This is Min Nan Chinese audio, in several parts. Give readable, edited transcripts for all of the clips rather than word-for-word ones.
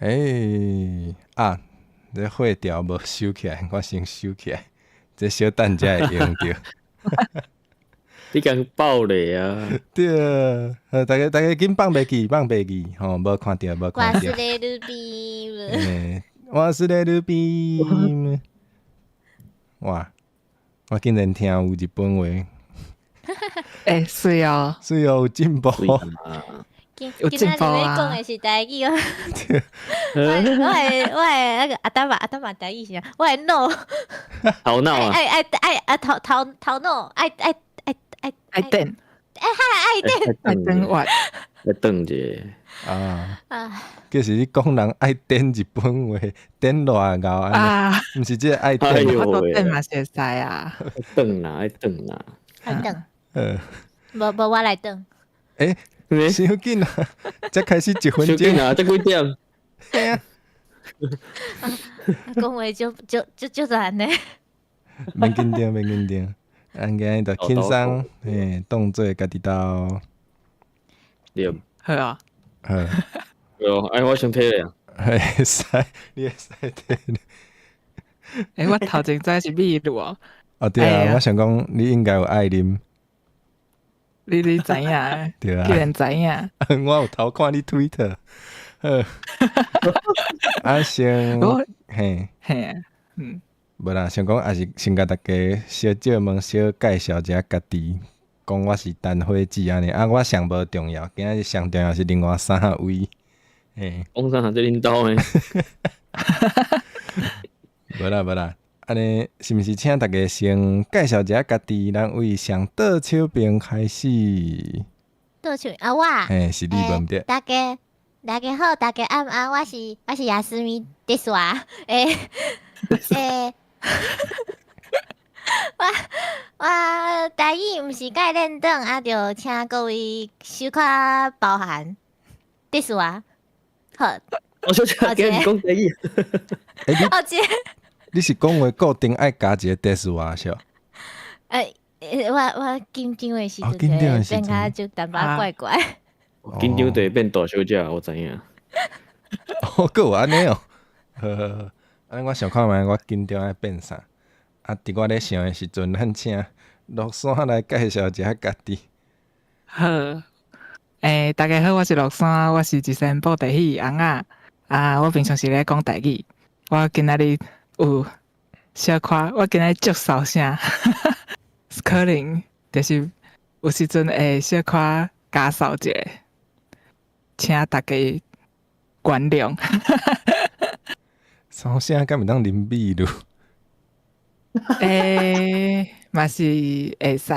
欸啊，這火條無收起來，我先收起來，這小等才會用著。你共爆雷啊！對啊，大家大家緊放袂記，放袂記，吼，無看著，無看著。我是咧魯欸，我是咧魯賓。哇！我竟然聽有日本話。欸，媠哦，媠哦，有進步。有進步啊！講的是台語哦。我的那個阿達瑪阿達瑪台語是啥？我的腦。頭腦啊！愛愛愛啊頭頭頭腦愛愛愛愛愛電。愛愛電。愛電話。愛轉者。啊。啊。其實你講人愛電日本話，電偌𠢕啊？毋是這個愛電。我都電嘛是會使啊。轉啦，愛轉啦。愛轉。無無，我來轉。欸，傷緊啊！才開始一分鐘。傷緊啊！才幾點？嘿啊。講話就就就就按呢。免緊張，免緊張。咱今日就輕鬆，嘿，當做家己鬥。對。好啊。好。對哦，哎，我先提咧。會使，你會使提。欸，我頭前知是秘魯哦。哦，對啊，我想講你應該有愛啉。你知影？對啊。既然知影。我有偷看你推特。好。啊，先，嘿。嘿，嗯。無啦，想講也是先共大家小借問、小介紹一下家己，講我是陳火子按呢。啊，我上無重要，今仔日上重要是另外三位。嘿。講啥？這恁兜的。無啦無啦，按呢是毋是請大家先介紹一下家己？咱為上倒手邊開始。倒手啊，我。嘿，是你無毋對。大家大家好，大家暗安，我是雅思米迪斯瓦，欸欸。我台語毋是介輪轉，啊，就請各位小可包涵。迪斯瓦，好。我小姐，今日講台語。欸，你是講話固定愛加一個迪斯瓦是？欸，我緊張的時陣變較就淡薄怪怪。緊張就會變大小姐，我知影。哦，閣有按呢哦。好好好，按呢我想看覓，我緊張愛變啥？啊，佇我咧想的時陣，咱請樂山來介紹一下家己。好，欸，大家好，我是樂山，我是一身布袋戲尪仔。啊，我平常時咧講台語。我今仔日有小可，我今仔日足嗽聲，可能就是有時陣會小可咳嗽一下，請大家原諒。嗽聲敢會當啉秘魯？欸，嘛是會使。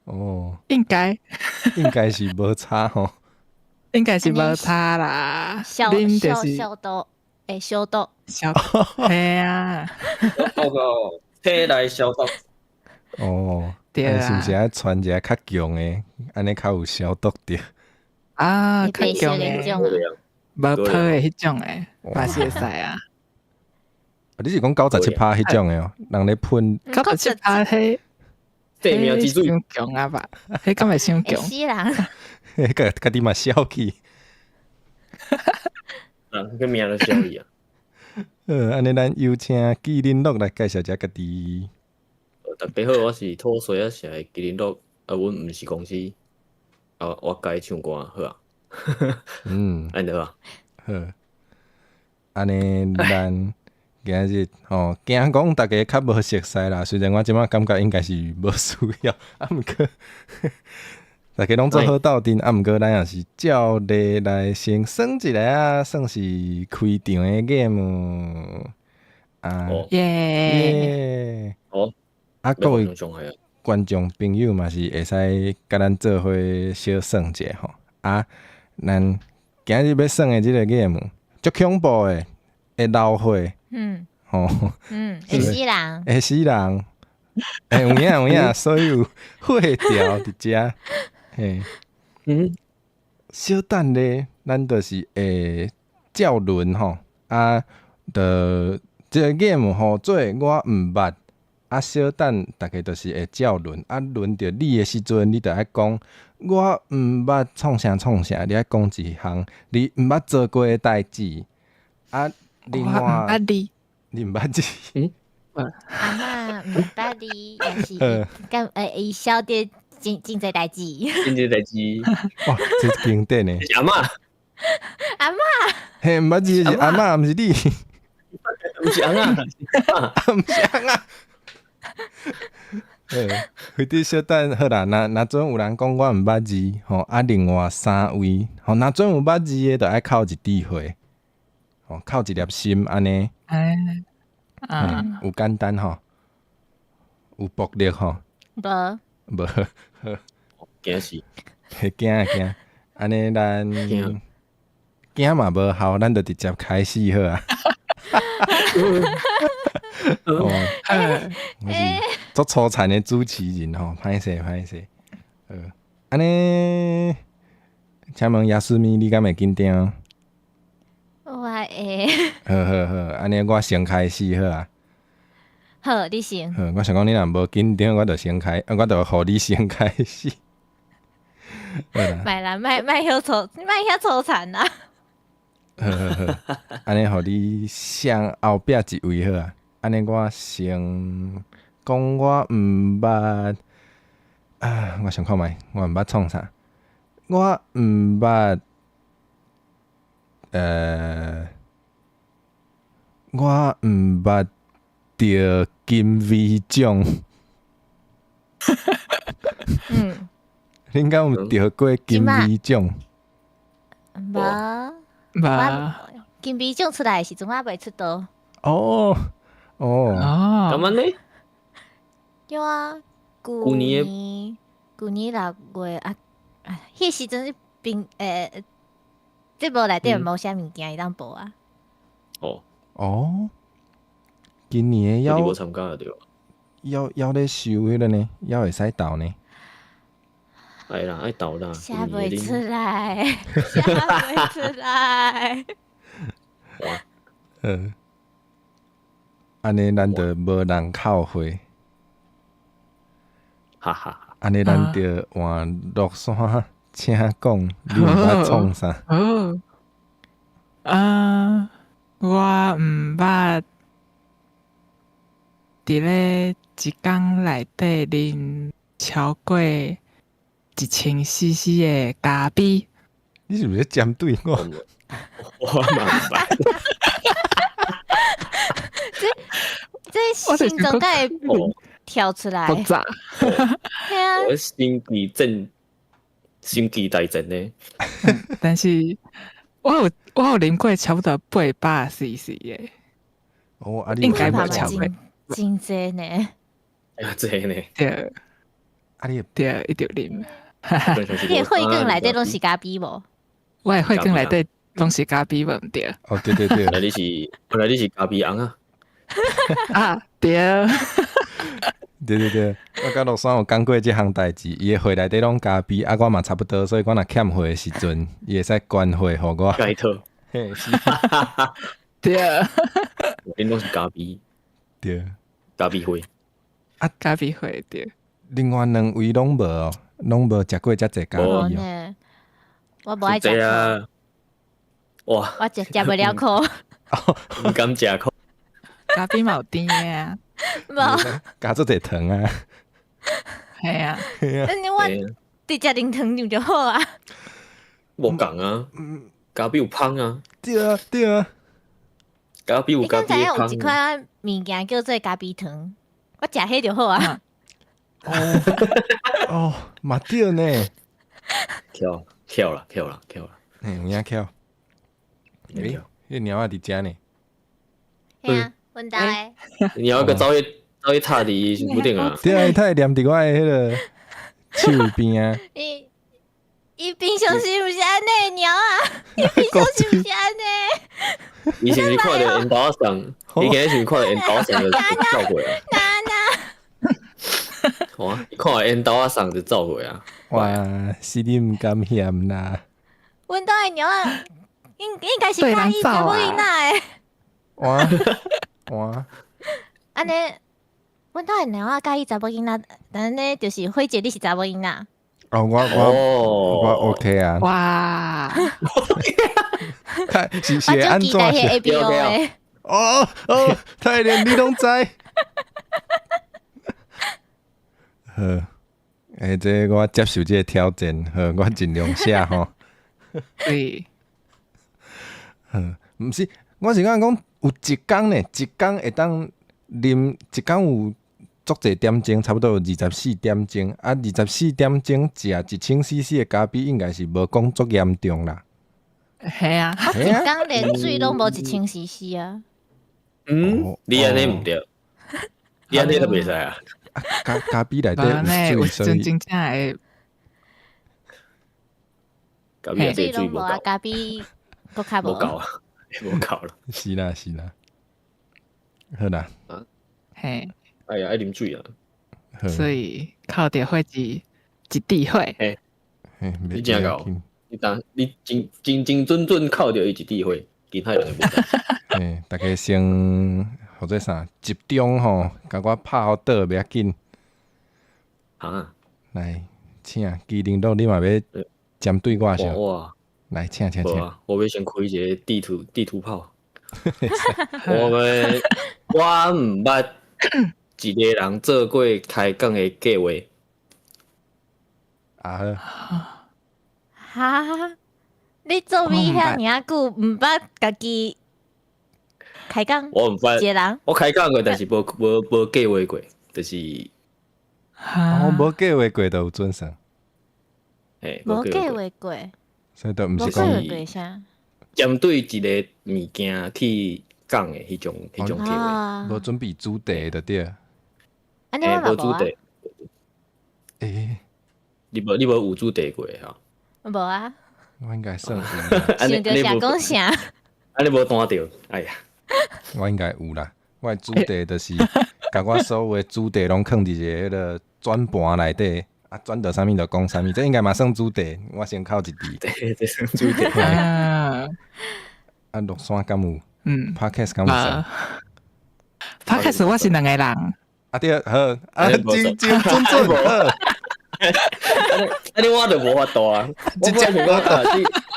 哦，應該應該是無差吼。應該是無差啦。消消消毒，欸，消毒。消毒，嘿啊。報告，體內消毒。哦，對啊。是毋是愛穿一个較強的，按呢較有消毒著？啊，較強的，無泡的彼種的，嘛是會使啊。你是講97趴彼種的哦？人咧噴97趴彼，生命之水傷強啊吧？彼敢會傷強？死人！家家己嘛消去。人個命都消去啊！好，按呢咱有請麒麟樂來介紹一下家己。大家好，我是土衰仔社的麒麟樂，啊，阮毋是公司，啊，我家己唱歌，好啊。按呢好啊。好，按呢咱今日吼，驚講大家較無熟似啦。雖然我這擺感覺應該是無需要，啊，毋過大家攏做好鬥陣，啊，毋過咱也是照例來先耍一下啊，算是開場的 game 啊。耶！哦，啊，各位觀眾朋友嘛是會使共咱做伙小耍一下吼。啊，咱今日欲耍的這個 game 足恐怖的，會流血。吼。會死人。會死人。欸，有影有影，所以有火條佇遮。嘿。小等咧，咱就是會照輪吼，啊，就這個 game 號做我毋捌。啊，小等大家就是會照輪，啊，輪著你的時陣，你就愛講我毋捌創啥創啥，你愛講一項你毋捌做過的代誌。啊，另我毋外捌字，你毋捌字？阿嬷毋捌字，也是敢伊曉得真真濟代誌。真濟代誌。哇，這經典的。是阿嬤。阿嬤。嘿，毋捌字是阿嬤，毋是你。毋是翁仔，毋是翁仔。欸，彼小等好啦，若若準有人講我毋捌字，吼啊，另外三位，吼若準有捌字的，就愛扣一智慧，吼扣一粒心按呢。欸，啊，有簡單吼，有暴力吼，無，無，驚死，會驚驚，按呢咱驚嘛無效，咱就直接開始好啊。哦，我是足粗殘的主持人吼，歹勢歹勢。按呢，請問雅思咪，你敢會緊張？我會。好好好，按呢我先開始好啊。好，你先。好，我想講你若無緊張，我就先開，我就予你先開始。莫啦，莫莫遐粗，莫遐粗殘啦。好好好，按呢予你先後壁一位好啊。按呢我先講我毋捌啊，我想看覓，我毋捌創啥，我毋捌，我毋捌得金威獎。嗯，恁敢有得過金威獎？無，無。金威獎出來的時陣，我猶未出道。哦哦，敢按呢？對啊，舊年舊年6月啊啊，彼時陣是平節目內底無啥物件會當報啊。哦哦，今年猶無參加對。猶猶咧收彼個呢，猶會使投呢。愛啦，愛投啦。寫袂出來，寫袂出來。哇！按呢，咱就無人扣火。哈哈。按呢，咱就換樂山，請講，你毋捌創啥？哦，啊，我毋捌佇咧一工內底啉超過1000 cc 的咖啡。你是毋是針對我？我嘛毋捌。這這心臟敢會跳出來？爆炸！對啊。我心機戰，心機大戰呢。但是我有啉過差不多800 cc 的。哦，啊，應該無超過。真濟呢。啊，濟呢。對。啊，你對，一直啉。你的血管內底攏是咖啡無？我的血管內底攏是咖啡無毋對。哦，對對對。原來你是咖啡翁啊。啊，對。對對對，我佮樂山有講過這項代誌，伊的血內底攏咖啡，啊，我嘛差不多，所以我若欠血的時陣，伊會使捐血予我。解套。嘿，是。對。恁攏是咖啡。對。咖啡血。啊，咖啡血對。另外兩位攏無哦，攏無食過遮濟咖啡哦。我無愛食苦。哇！我食食袂了苦。毋敢食苦。咖啡嘛有甜的啊。無。加做濟糖啊。係啊。嗯，我直接啉糖尿就好啊。無仝啊，咖啡有芳啊。對啊，對啊。咖啡有咖啡你敢知影有一款物件叫做咖啡糖？我食彼就好啊。哦哦，嘛對呢。巧巧啦，巧啦，巧啦。嘿，有影巧。欸，彼貓仔佇遮呢。嘿啊，阮兜的。貓仔閣走去走去插佇身軀頂啊！對啊，伊會黏佇我的彼個手邊啊。伊伊平常時毋是按呢貓啊，伊平常時毋是按呢。伊是毋是看著緣投仔送？伊今日是毋是看著緣投仔送就走過啊？哇！伊看著緣投仔送就走過啊！哇！是你毋甘嫌啦。阮兜的貓仔應應該是佮意查某囡仔的。哇哇！按呢，阮兜的貓仔佮意查某囡仔，但呢就是火姐，你是查某囡仔。哦，我 OK 啊。哇！是會按怎？ A B O 的。哦哦，太連你攏知。好，欸，這我接受這個挑戰，好，我盡量寫吼。對。好，毋是，我是講講有一工呢，一工會當啉，一工有足濟點鐘，差不多有24點鐘。啊，24點鐘食1000 CC 的咖啡，應該是無講足嚴重啦。係啊，我一工連水攏無1000 CC 啊。嗯，你按呢毋對，你按呢都袂使啊。咖啡內底有水，所以真正會咖啡內底水無夠，咖啡閣較無夠啊，無夠啦。是啦是啦，好啦。嘿，哎呀，愛啉水啊。所以靠著火一一滴火。嘿，你真𠢕，你當你精精精準準靠著伊一滴火，其他人就無。嘿，大家先或者啥集中吼，共我拍予倒袂要緊。啊，來，請麒麟鹿，你嘛欲針對我啥？來，請請請。我欲先開一個地圖地圖炮。我欲，我毋捌一個人做過開講的計劃。啊哈，你做咪遐爾久，毋捌家己開講？我毋捌一個人。我開講過，但是無計劃過，就是。哦，無計劃過就有準算。嘿，無計劃過。所以就毋是講。無計劃過啥？針對一個物件去講的彼種彼種計劃。無準備主題就對。按呢我嘛無啊。欸，你無有主題過吼？無啊。我應該算有。想著啥講啥。按呢無彈著，哎呀。我應該有啦，我的主題就是，共我所有的主題攏囥佇一个彼个轉盤內底，啊，轉著啥物就講啥物，這應該嘛算主題，我先扣一字。對，這算主題。啊，啊，鹿山敢有？嗯，Podcast 敢有算？Podcast 我是兩個人。啊對，好，啊，真真準準好。按呢我就無法度啊，我想講啊，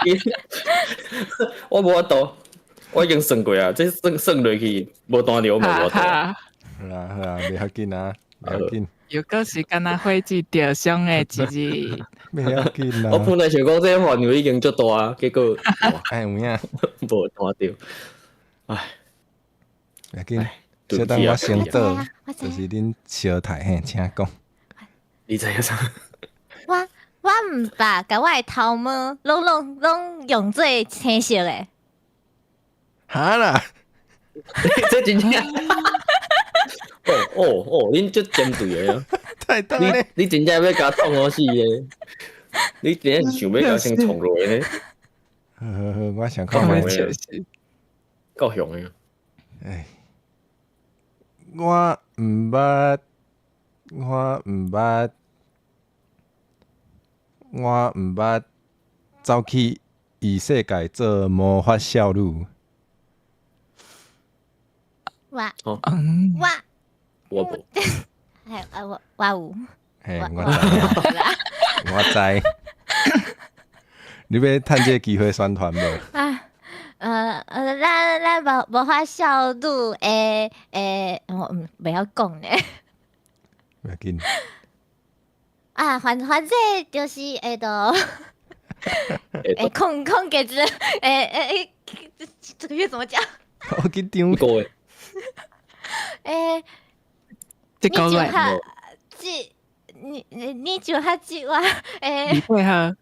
你我無法度。我已經算過啊，這算算落去無彈著，我無法度。好啊好啊，袂要緊啊，袂要緊。又閣是敢若火箭著傷的一日。袂要緊啦。我本來想講這個範圍已經足大啊，結果哎有影，無彈著。唉，袂要緊。小等我先倒，就是恁小太嘿，請講。你知影啥？我毋捌，共我的頭毛攏用做青色的。哈啦，這真正哦哦哦，恁足針對的啊！太大咧！你真正欲共創予死的？你真正是想欲共先創落呢？好好好，我想看覓。夠雄的。哎，我毋捌，我毋捌，我毋捌走去異世界做魔法少女。我，我，我無，哎啊我有，嘿，我知，我知。你欲趁這個機會宣傳無？啊，咱魔法少女的，我毋袂曉講呢。袂要緊。啊，反正就是會到，會空空格子，欸，這個月怎麼講？好緊張。個月。欸，這個月。你就較少我，欸。28號。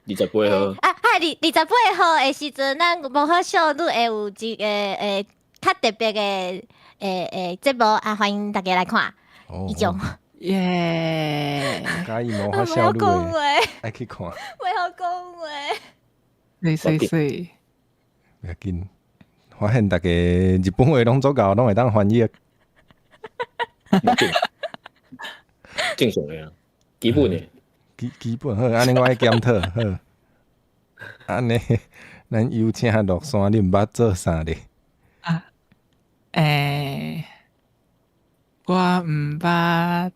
28號。啊啊！28號的時陣，咱魔法少女會有一個較特別的節目啊，歡迎大家來看。以上。耶！佮意魔法少女的，愛去看。袂曉講話。媠媠媠。袂要緊，發現逐家日本話攏足𠢕，攏會當翻譯。正常的啊，基本的。基本好，按呢我愛檢討好。按呢，咱有請鹿山，你毋捌做啥咧？啊，欸，我毋捌，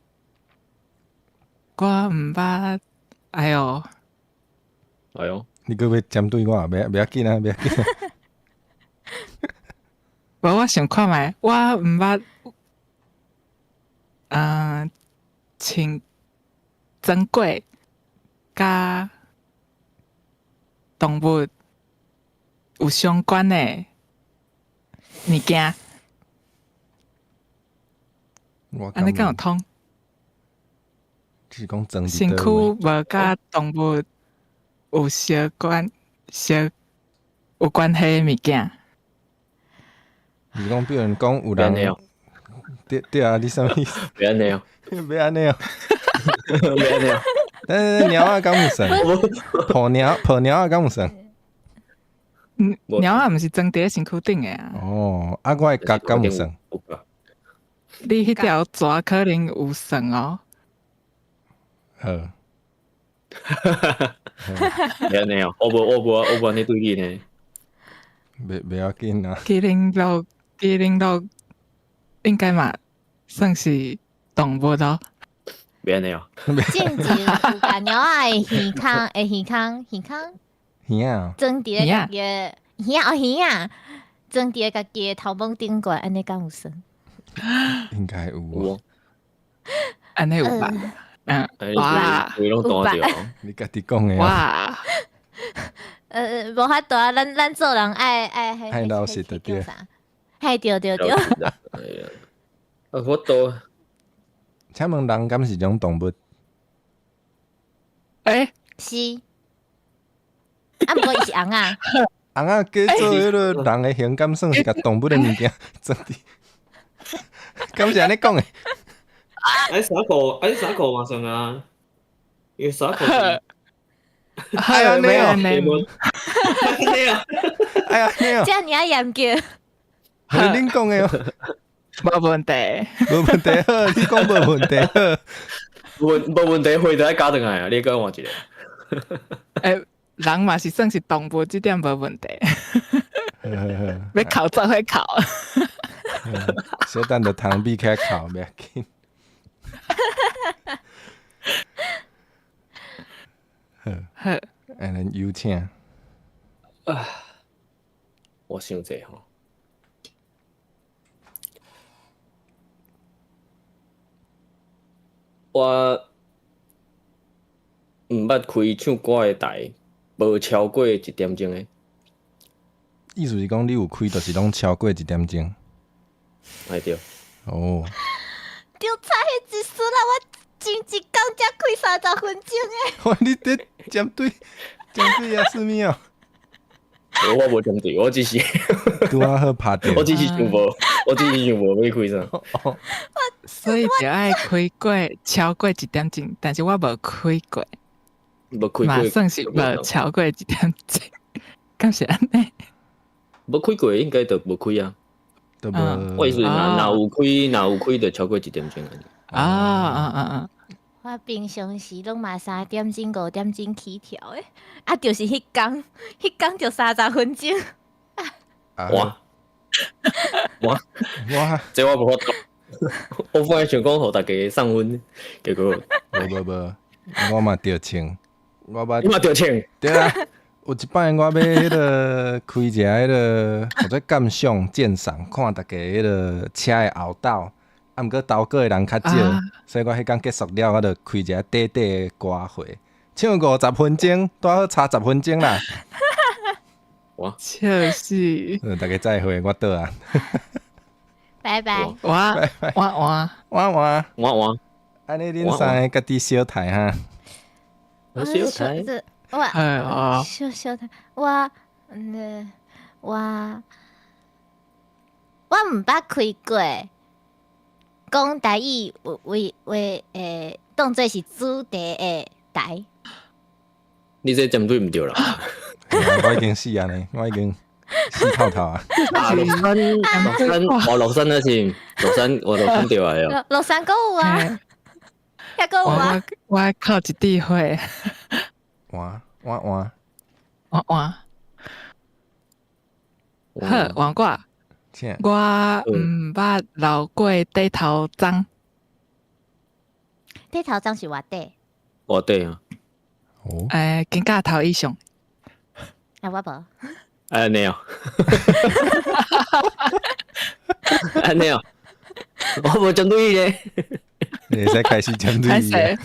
我毋捌，哎喲，哎喲，你閣欲針對我？袂袂要緊啊，袂要緊。無，我想看覓，我毋捌，穿裝過佮動物有相關的物件。按呢敢有通？是講裝身軀無佮動物有相關、相有關係的物件。是講，比如講有人，對對啊，你啥物意思？袂按呢哦，袂按呢哦，袂按呢哦。但是貓仔敢有算？抱貓抱貓仔敢有算？嗯，貓仔毋是裝佇咧身軀頂的啊。哦，啊，我的角敢有算？你彼條蛇可能有算哦。好。袂按呢哦，我無我無我無按呢對你呢。袂袂要緊啊。麒麟鹿，麒麟鹿應該嘛算是動物咯。袂按呢哦。進前有共貓仔的耳孔，的耳孔，耳孔。耳仔。裝佇咧家己的耳仔哦，耳仔，裝佇咧家己的頭毛頂懸，按呢敢有算？應該有哦。按呢有吧？嗯，哇，你家己講的。哇。無法度啊，咱咱做人愛愛愛老實的對。嘿，對對對。啊，我都。請問人敢是種動物？欸，是。啊，毋過伊是尪仔。尪仔加做彼个人的形，敢算是共動物的物件？真的？敢是按呢講的？哎，衫褲，哎，衫褲嘛算啊，因為衫褲。哎呀，你哦，哎呀，你哦，這爾嚴格。係恁講的哦，無問題，無問題好，你講無問題好，無無問題，回頭加轉來啊，你講換一个。欸，人嘛是算是動物，這點無問題。欲哭做伙哭。小等著糖米起來哭，袂要緊。好，好，按呢有請。啊，我想者吼，我毋捌開唱歌的台，無超過一點鐘的。意思是講你有開，就是攏超過一點鐘。哎對。哦。就差彼一絲啦，我前一工才開30分鐘的。哇！你佇針對針對啊，啥物哦？我無針對，我只是拄仔好拍著。我只是想無，我只是想無欲開啥。所以就愛開過超過一點鐘，但是我無開過，無開過，嘛算是無超過一點鐘，敢是按呢？無開過應該就無開啊。都無。我意思若若有開，若有開就超過一點鐘。啊啊啊啊！我平常時攏嘛3點鐘、5點鐘起跳的，啊，就是彼工，彼工就30分鐘。哇哇哇！這我無法度，我本來想講予大家送分，結果無無無，我嘛著銃，我捌你嘛著銃？對啊，有一擺我欲彼个開一下彼个，或者鑑賞鑑賞，看大家彼个車的後斗。啊，毋過投稿的人較少，所以我彼工結束了，我就開一个短短的歌會，唱50分鐘，拄好差10分鐘啦。哇！笑死！大家再會，我倒啊。拜拜。我我我我我我我。按呢，恁三个家己相刣哈？相刣。我小小刣，我我我毋捌開過。講台語為為欸，當做是主題的台。你這針對毋對啦！我已經死啊呢，我已經死透透啊！啊，樂山，樂山，我樂山那是樂山，我樂山對啊。樂山閣有啊，遐閣有啊。我靠一滴火。換換換換換。好，換我。我毋捌留過底頭鬃。底頭鬃是偌短？偌短啊？哦。欸，肩胛頭以上。啊，我無。按呢哦，按呢哦，我無針對伊咧。你會使開始針對伊。歹勢，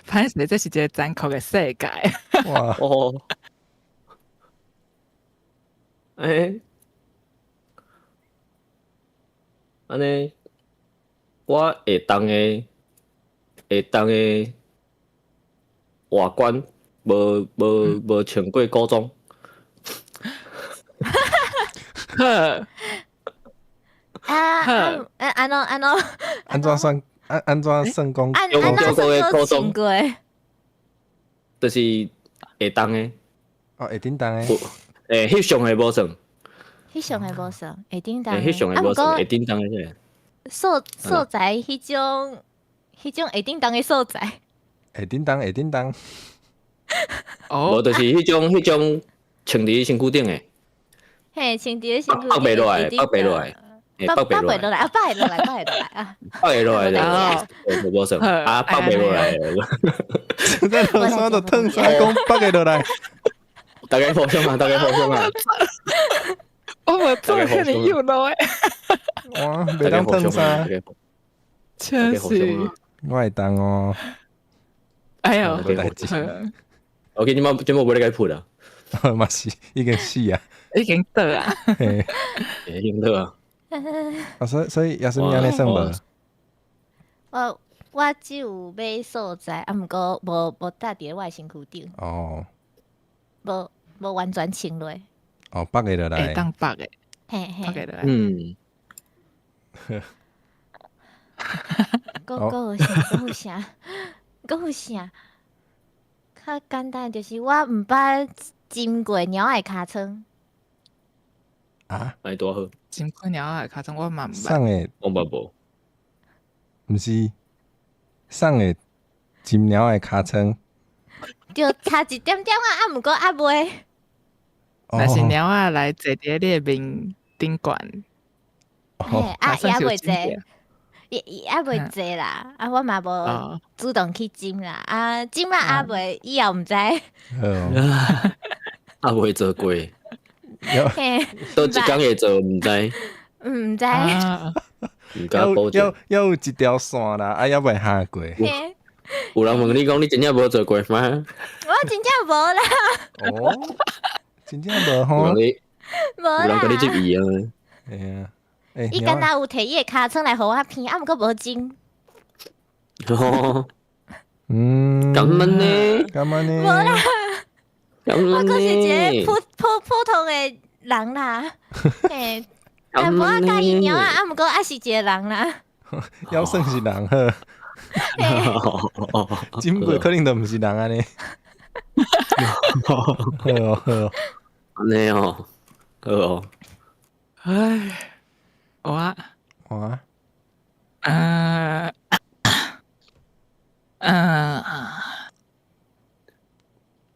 歹勢，這是一個殘酷的世界。哇！哦，欸，按呢，我會當的，會當的外觀無無無穿過古裝。好。啊啊！按怎按怎？按怎算？按按怎算講？按按怎算講穿過？就是會當的。哦，會叮當的。欸，翕相的無算。翕相的無算，會叮當。翕相的無算，會叮當的這個。素素材，彼種彼種會叮當的素材。會叮當，會叮當。哦，無就是彼種彼種穿佇身軀頂的。嘿，穿佇身軀。綁袂落來，綁袂落來。綁袂落來啊，綁會落來，綁會落來啊！綁會落來的，無算啊，綁袂落來。這路線都褪衫講綁會落來。大家放鬆啊，大家放鬆啊！我無做遐爾幼路的。哇，袂當褪衫。確實。我會當哦。哎喲，無代誌。我見你媽這麼無咧共伊撲啦。嘛是已經死啊。已經倒啊。已經倒啊。啊，所所以也是按呢算無？我我只有買素材，啊，毋過無無搭佇我的身軀頂。哦。無無完全穿落。哦，綁會落來。會當綁的。嘿嘿。綁會落來。嗯。閣閣有啥？閣有啥？閣有啥？較簡單就是我毋捌浸過貓仔的尻川。啊？來多好。浸過貓仔的尻川，我嘛毋捌。送的，我嘛無。毋是送的浸貓仔的尻川。就差一點點啊，啊，毋過猶未。若是貓仔來坐佇你的面頂懸。嘿，啊，猶未坐，伊伊猶未坐啦，啊，我嘛無主動去浸啦，啊，浸啊，猶未，以後毋知。猶未做過。佗一工會做，毋知。毋知。毋敢保證。猶有一條線啦，啊，猶未下過。有人問你講，你真正無做過嗎？我真正無啦。哦，真正無吼。無啦。有人共你質疑啊？會啊。伊敢若有提伊的尻川來予我鼻，啊，毋過無浸。嗯。敢按呢？敢按呢？無啦。我閣是一個普普普通的人啦，嘿，淡薄仔佮意貓仔，啊，毋過猶是一個人啦。猶算是人好。浸過可能就毋是人按呢。好哦好哦。按呢哦，好哦。唉，我我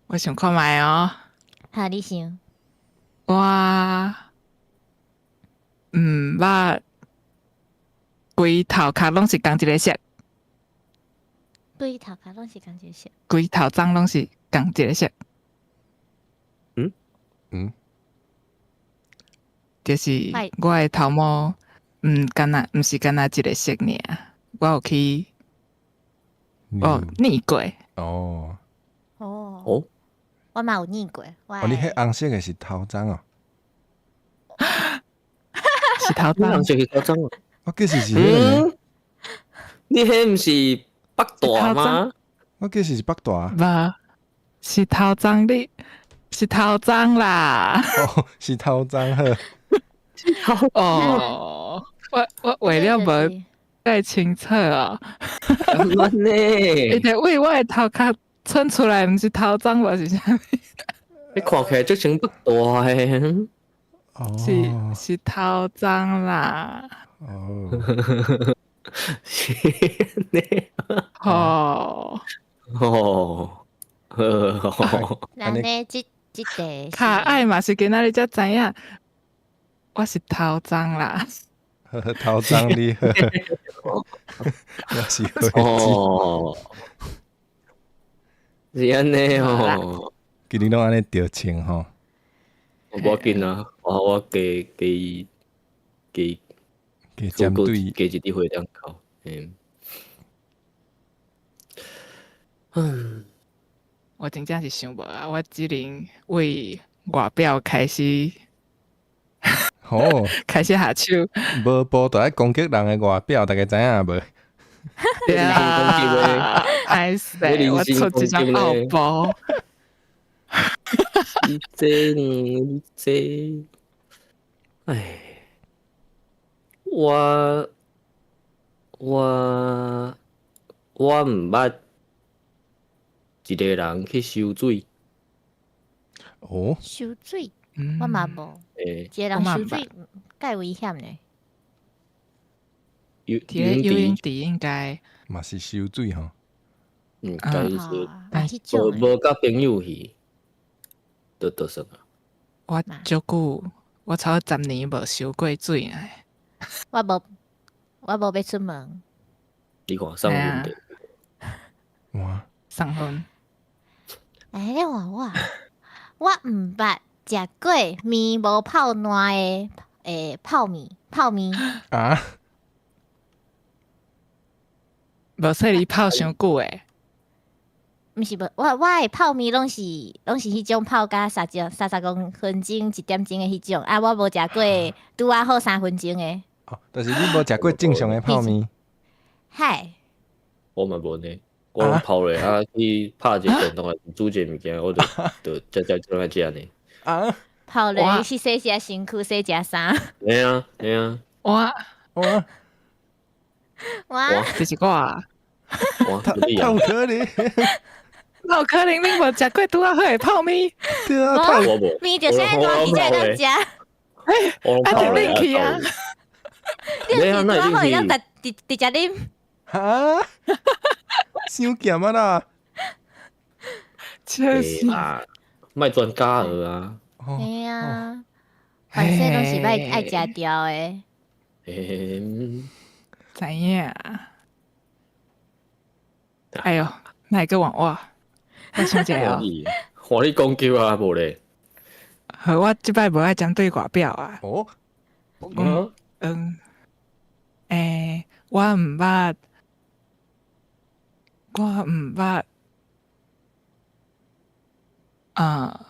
我想看覓哦。好，你想。我毋捌規頭殼攏是仝一个色。規頭殼攏是仝一個色。規頭鬃攏是仝一個色。嗯嗯，就是我的頭毛，毋敢若毋是敢若一個色爾，我有去，哦，染過。哦。哦。哦。我嘛有染過。哦，你彼紅色的是頭鬃哦？是頭鬃。紅色是頭鬃哦。我記是是彼個。你彼毋是北大嗎？我記是是北大。無，是頭鬃你，是頭鬃啦。哦，是頭鬃好。哦，我我畫了無蓋清楚哦。按呢？伊就為我的頭殼竄出來，毋是頭鬃，無是啥物？你看起來足像北大的。是是頭鬃啦。哦。是呢。哦。哦。咱呢這這題較愛嘛是今仔日才知影，我是頭鬃啦。頭鬃你好，我是哦，是按呢哦。其實攏按呢著穿吼。無要緊啊，我加加加加針對加一滴血點扣，嗯。嗯，我真正是想無啊！我只能為外表開始，好，開始下手。無步就愛攻擊人的外表，大家知影無？對啊，哎死！我出這張奧步。你這你這，唉，我毋捌一個人去收水。哦，收水，我嘛無。欸，一個人收水，蓋危險呢。游游泳池應該嘛是收水吼。嗯，但是無佮朋友去，就算啊。我足久，我差不多10年無收過水啊。我無欲出門。你看送分的。哇！送分。欸，你看我，我毋捌食過麵無泡爛的泡麵。啊？無說你泡傷久的。毋是無，我的泡麵攏是彼種泡甲30公分鐘一點鐘的彼種，啊，我無食過拄仔好3分鐘的。哦，就是你無食過正常的泡麵。嗨。我嘛無呢，我攏泡咧，啊去拍一個電動，煮一個物件，我就就食食就來食呢。啊！泡咧是洗一下身軀，洗一下衫。嘿啊，嘿啊。我我我，這是我啊。哇，太有可能。哪有可能你無食過拄仔好的泡麵？對啊，我無麵就是愛大起才會當食。啊，就冷氣啊！你是拄仔好會當直直接啉。哈？傷鹹啊啦！笑死啊！莫專家學啊！嘿啊，反正攏是愛愛食掉的。知影？哎喲，哪會閣換我？我想一下哦。換你講究啊，無咧。好，我這擺無愛針對外表啊。哦。嗯嗯。欸，我毋捌，我毋捌，啊，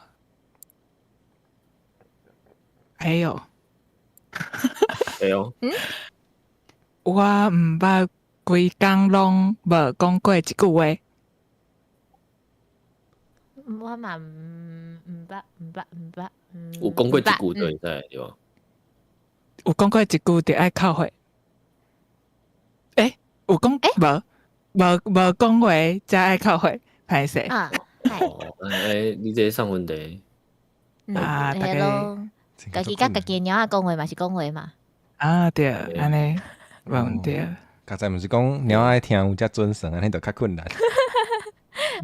哎喲。哎喲。嗯？我毋捌規工攏無講過一句話。我嘛毋捌毋捌毋捌。有講過一句就會使對無？有講過一句就愛扣血。欸，有講無無講話才愛扣血，歹勢。啊，哦，欸，你這送分題。啊，大家家己佮家己的貓仔講話嘛是講話嘛。啊，對，按呢無毋對。剛才毋是講貓仔聽有才準算，按呢就較困難。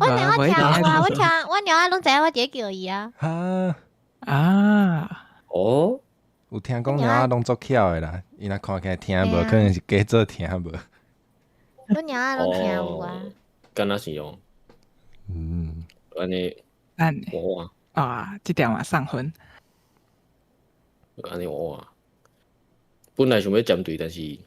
我貓仔聽有啊，我聽我貓仔攏知影我佇咧叫伊啊。啊啊哦，有聽講貓仔攏足巧的啦，伊若看起來聽無，可能是假做聽無。阮貓仔攏聽有啊。敢若是哦。嗯，按呢，按呢，我啊，這條嘛送分。按呢我啊，本來想欲針對，但是。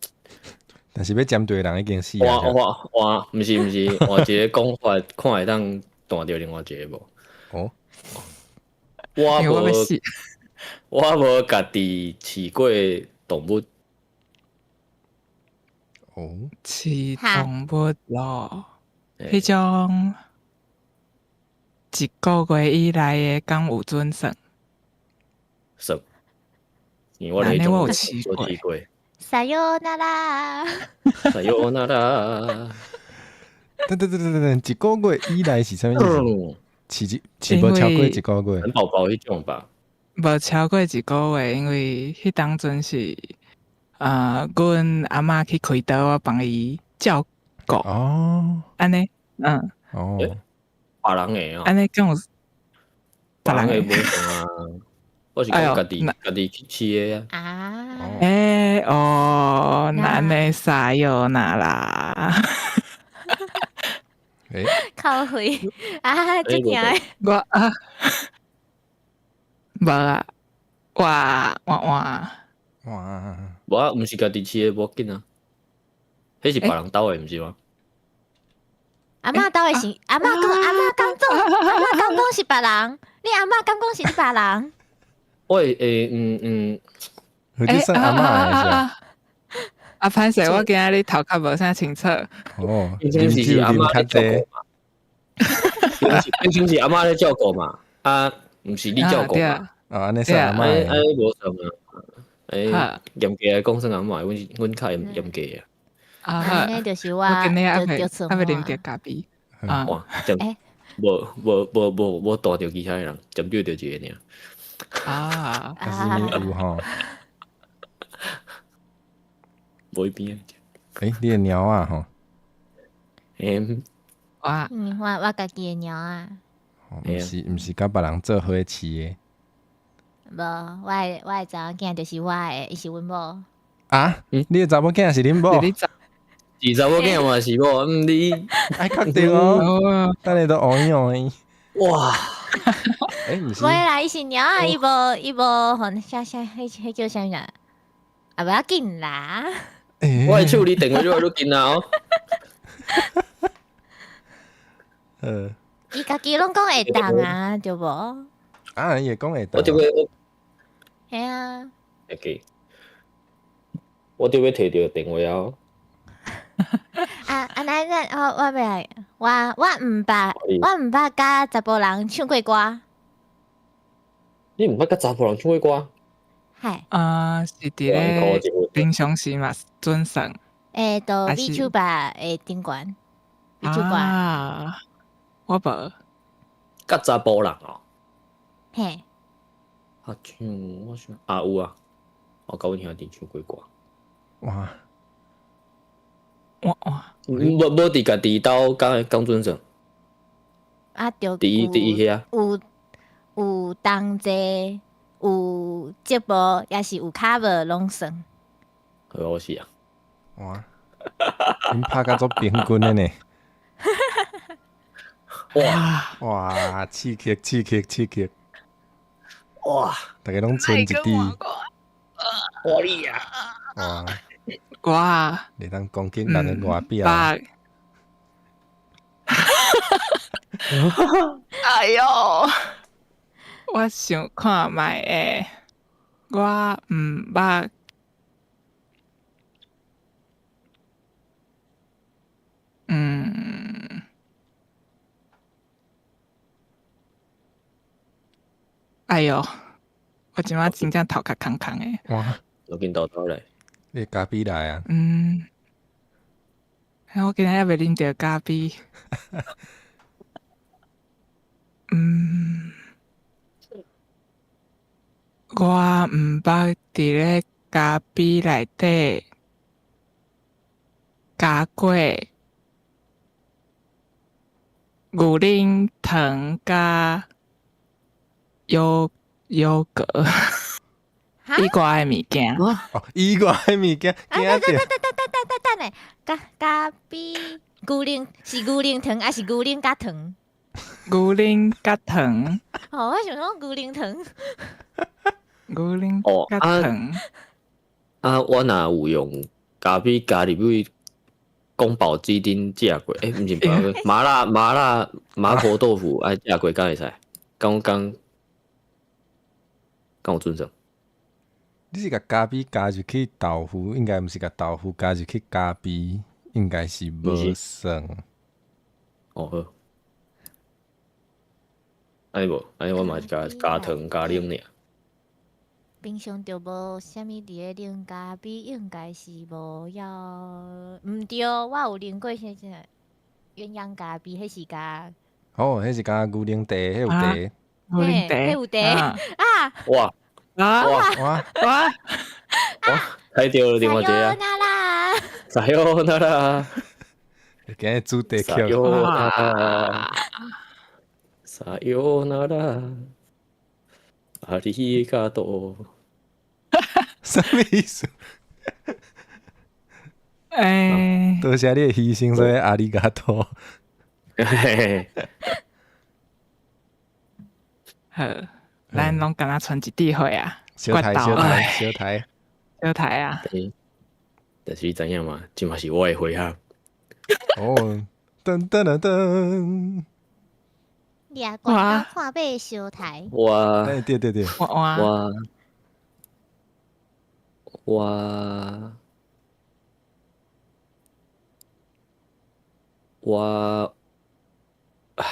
但是欲針對的人已經死啊！換換換，毋是毋是，換一個講法，看會當彈著另外一個無？哦，我無，我無家己飼過動物。哦，飼動物咯，彼種一個月以內的敢有準算？算，因為我咧我有飼過。さよなら。さよなら。等等等等等，一個月以內是啥物意思？飼一飼無超過一個月？寶寶彼種吧。無超過一個月，因為彼當陣是啊，阮阿嬤去開刀，我幫伊照顧。哦。按呢，嗯。哦。別人的哦。按呢敢有？別人的無同啊。我是講家己家己去飼的啊。啊。欸哦，那呢さよなら。欸，靠回啊，這聽的。我啊，無啊，哇哇哇！哇！無啊，毋是家己飼的，無要緊啊。彼是別人兜的，毋是嗎？阿嬤兜的是阿嬤講，阿嬤敢講，阿嬤敢講是別人？你阿嬤敢講是你別人？喂，欸，嗯嗯，佢啲算阿嬤的是啊？啊，歹勢，我今仔日頭殼無啥清楚。哦，平常是阿嬤咧照顧嘛？平常是阿嬤咧照顧嘛？啊，毋是你照顧嘛？啊，按呢算阿嬤。哎，無算啊。欸，嚴格來講算阿嬤，阮阮較嚴嚴格啊。啊，那就是我，我今日還未還未啉著咖啡。啊，哇，無無無無無帶著其他人，針對著一個爾。啊，還是有吼。無一邊。欸，你的貓仔吼？欸，哇，我家己的貓仔。毋是毋是佮別人做伙飼的。無，我的查某囝就是我的，伊是阮某。啊？你的查某囝是恁某？是查某囝嘛是某？你愛確定哦。等下都烏用。哇！欸，毋是。無啦，伊是貓仔，伊無伊無，吼，啥啥，彼彼叫啥物啊？啊，無要緊啦。我的手離電話愈來愈近啊！哦。伊家己攏講會當啊，對無？啊，伊會講會當。我就欲，嘿啊。會記。我就欲提著電話啊！啊啊！咱咱我我欲來，我我毋捌，我毋捌佮查埔人唱過歌。你毋捌佮查埔人唱過歌？係。啊，是佇咧平常時嘛準算。欸，都 VTuber 的頂懸，VTuber。啊，我無。佮查埔人哦。嘿。啊，唱我想啊有啊，我佮阮兄弟唱過歌。哇！哇哇！無無佇家己兜敢敢準算？啊，著佇佇伊遐有有同齊，有節目，抑是有 cover 攏算。好我是啊！哇！恁拍甲足平均的呢！哇哇！刺激刺激刺激！哇！逐家攏剩一支。哇你啊！哇！哇！你當攻擊人的外表。哎喲！我想看覓的，我毋捌。嗯。哎喲！我這擺真正頭殼空空的。哇！我緊倒倒來。你咖啡來啊？嗯。我今日猶未啉著咖啡。嗯。我毋捌佇咧咖啡內底加過牛奶糖佮優優格以外的物件。哦，以外的物件，啊，等等等等等等等等咧，咖咖啡牛奶是牛奶糖，還是牛奶佮糖？牛奶佮糖。哦，我想講牛奶糖。牛奶佮糖。啊，我若有用咖啡加入去宮保雞丁食過，欸，毋是麻辣麻辣麻婆豆腐愛食過，敢會使？敢敢敢有準算？你是共咖啡加入去豆腐，應該毋是共豆腐加入去咖啡，應該是無算。哦好，按呢無，按呢我嘛是加加糖加奶爾。平常就無啥物佇咧啉咖啡，應該是無要。毋對，我有啉過啥啥鴛鴦咖啡，彼是加。哦，彼是加牛奶茶，彼有茶。牛奶茶，彼有茶啊！哇！啊！哇哇哇！哇！猜著了另外一个。さよなら。今日主題曲。さよなら。さよなら。ありがとう。啥物意思？欸，多謝你的犧牲，所以ありがとう。好。咱攏敢若賰一滴血啊，小台小台小台小台啊！但是你知影嗎？這嘛是我的回合。哦，噔噔噔噔！掠懸到看馬相刣。我，對對對，我我我，唉，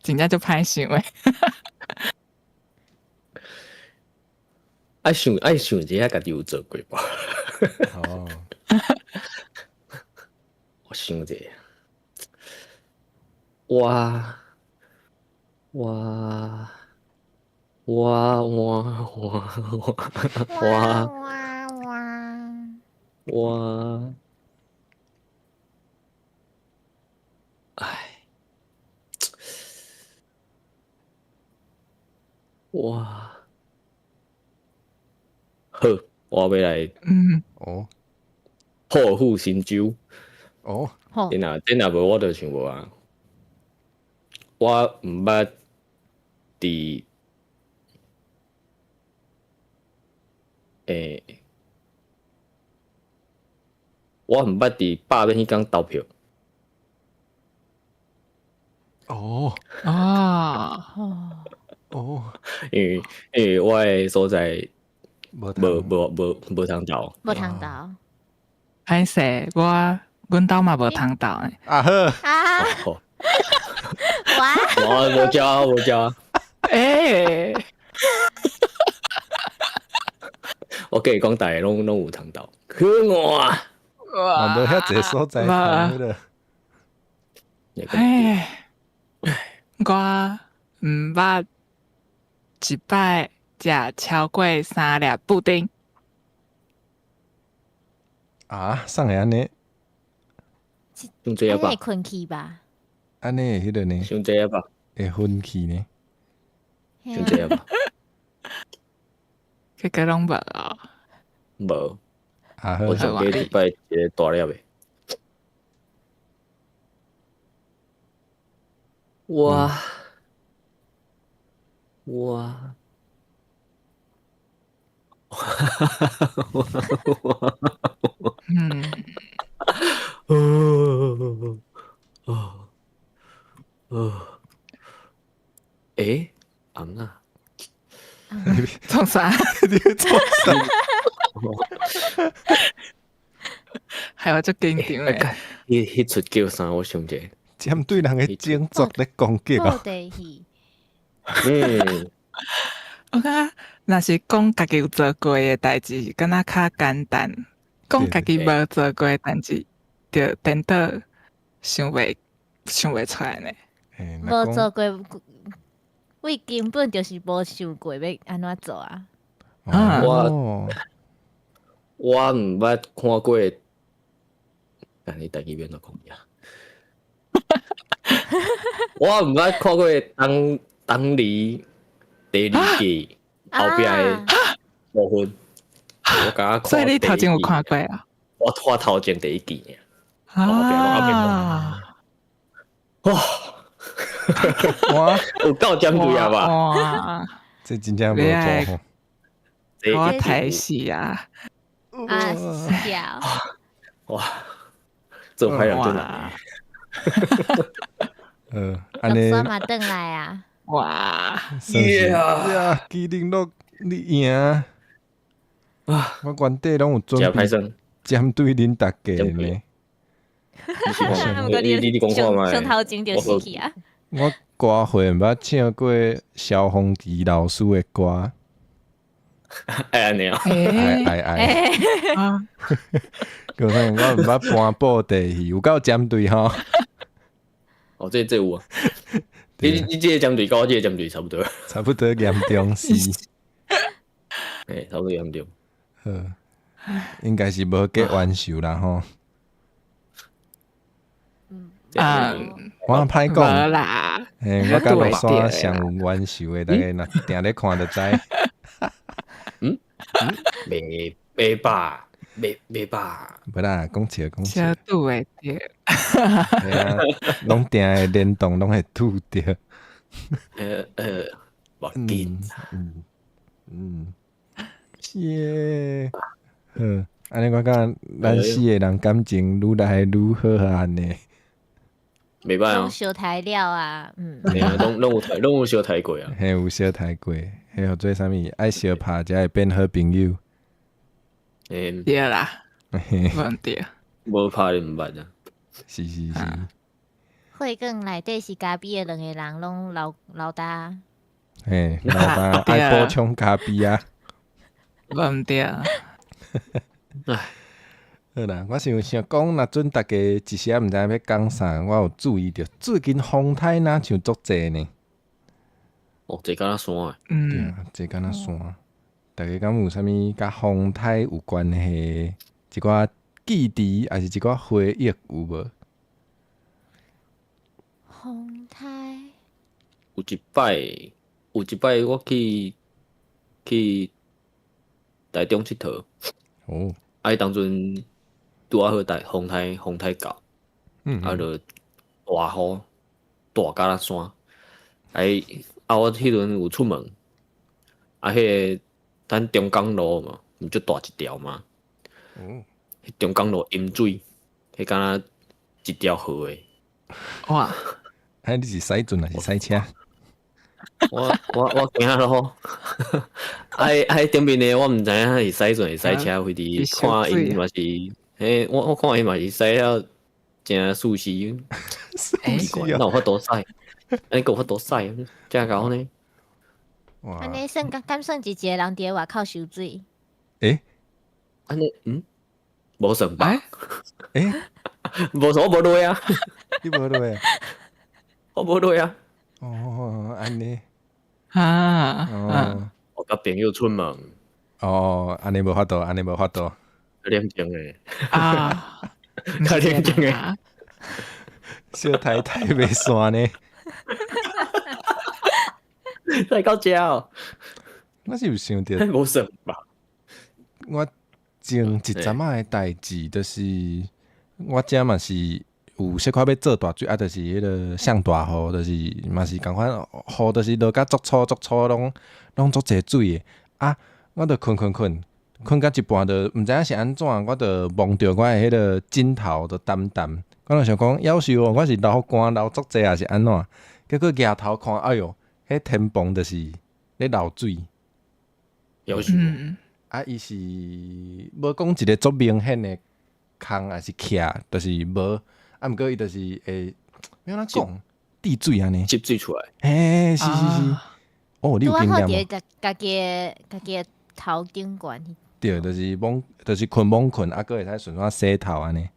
真正足歹想的。愛想愛想一下，家己有做過無？哦，我想一下，我我我我我我我，唉，我。好，我欲來。嗯。哦。破釜沉舟。哦。這若這若無，我就想無啊。我毋捌佇欸，我毋捌佇罷免彼工投票。哦。哦。哦。因為因為我的所在。無無無無通投，無通投。歹勢，我阮兜嘛無通投呢。啊好。啊。我無交無交。欸。我跟你講，逐个攏攏有通投。可我。哇。無遐濟所在通了。欸。我毋捌一擺。食超過三粒布丁。啊，啥會按呢？傷濟啊吧？會睏去吧？按呢會彼个呢？傷濟啊吧？會昏去呢？傷濟啊吧？結果攏無哦。無。啊，我上過一擺一个大粒的。我我。嗯，哦哦哦，欸，尪仔，創啥？你創啥？害我足緊張的。彼彼齣叫啥？我想者，針對人的種族咧攻擊哦。嗯，我感覺若是講家己有做過的代誌，敢若較簡單；講家己無做過的代誌，就顛倒想袂想袂出來呢。無做過，為根本就是無想過欲按怎做啊！我我毋捌看過，但你台語欲按怎講呀？我毋捌看過東東尼第二季後壁的部分，我敢所以你頭前有看過啊？我看頭前第一季爾，啊！哇！哇！有夠針對啊吧？哇！這真正無錯吼！我睇死啊！啊笑！哇！做歹人真難。按呢。煞嘛轉來啊！哇！呀！麒麟樂，你贏啊！我原底攏有準備針對恁大家呢。你你講看覓？上頭前就死去啊！我歌會毋捌唱過蕭芳琪老師的歌。愛按呢啊！愛愛愛！閣算我毋捌搬布袋戲，有夠針對吼。哦，這這有啊！你你這个針對佮我這個針對差不多，差不多嚴重是。欸，差不多嚴重。好，應該是無結冤仇啦吼。啊，我歹講。無啦。欸，我佮樂山上有冤仇的，大家若定咧看就知。嗯嗯，袂袂吧，袂袂吧。無啦，講笑講笑。小拄會著。嘿啊，攏定會聯動，攏會拄著。無要緊。嗯嗯，是好，按呢我感覺咱四个人感情愈來愈好按呢。袂歹啊，相刣了啊，嗯。嘿啊，攏有刣，攏有相刣過啊。嘿，有相刣過，彼號做啥物？愛相拍才會變好朋友。欸，對啦，無對。無拍你毋捌啊。是是是。會更內底是咖啡的兩個人攏老老大。嘿，老大愛補充咖啡啊。無對。唉，好啦，我是有想講，若準大家一時仔毋知影欲講啥，我有注意著，最近風颱若像足濟呢。哦，濟敢若山的。對啊，濟敢若山。大家敢有啥物佮風颱有關係一寡記憶，抑是一寡回憶有無？風颱有一擺我去台中𨑨迌。哦。啊，彼當陣拄仔好台風颱到，啊，就大雨，大敢若山。啊，我彼陣有出門，啊，彼个咱中港路嘛，毋足大一條嘛。彼中港路淹水，彼敢若一條河的。哇！啊，你是駛船抑是駛車？我行路，啊啊！頂面的我毋知影是駛船是駛車，非佇看𪜶嘛是，嘿，我看𪜶嘛是駛了誠舒適，奇怪，哪有法度駛？按呢閣有法度駛？遮𠢕呢？按呢算敢算是一个人佇咧外口收水？欸？按呢嗯？無算吧？欸？無算，我無落啊！你無落啊？我無落啊！哦，按呢。啊！哦，我佮朋友出門。哦，按呢無法度，按呢無法度。較冷靜的。啊，較冷靜的。小太太袂散呢。來到遮哦。我是有想著，無算吧？我前一陣仔的代誌，就是我遮嘛是有小可欲做大水，啊，就是彼个上大雨，就是嘛是仝款雨，就是落甲足粗足粗，攏足濟水的。啊，我就睏睏睏，睏到一半就毋知影是按怎，我就摸著我的彼个枕頭就澹澹，我就想講，夭壽哦，我是流汗流足濟，抑是按怎？結果舉頭看，哎喲，彼天棚就是咧漏水。夭壽。啊，伊是無講一个足明顯的空，抑是徛，就是無。啊，毋過伊就是會，欲按怎講？滴水按呢？積水出來。嘿，是是是。哦，你有經驗無？家己的頭頂懸。對，就是罔，就是睏罔睏，啊，閣會使順煞洗頭按呢。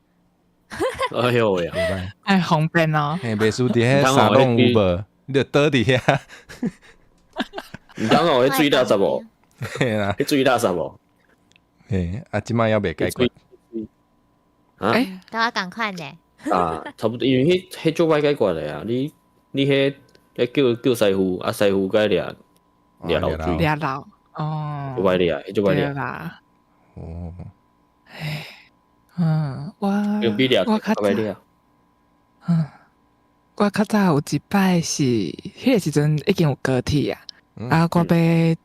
哎喲喂啊！袂歹。哎，方便哦。嘿，袂輸佇彼沙龍有無？你就倒佇遐。毋通哦，彼水垃圾無？嘿啦。彼水垃圾無？嘿，啊，這擺猶未解決。啊？佮我仝款呢。啊，差不多，因為彼足歹解決的啊！你彼叫師傅，啊，師傅該掠掠漏水。掠漏哦。足歹掠，彼足歹掠。啦。哦。唉，嗯，我較早，我較早有一擺是，彼个時陣已經有高鐵啊，啊，我欲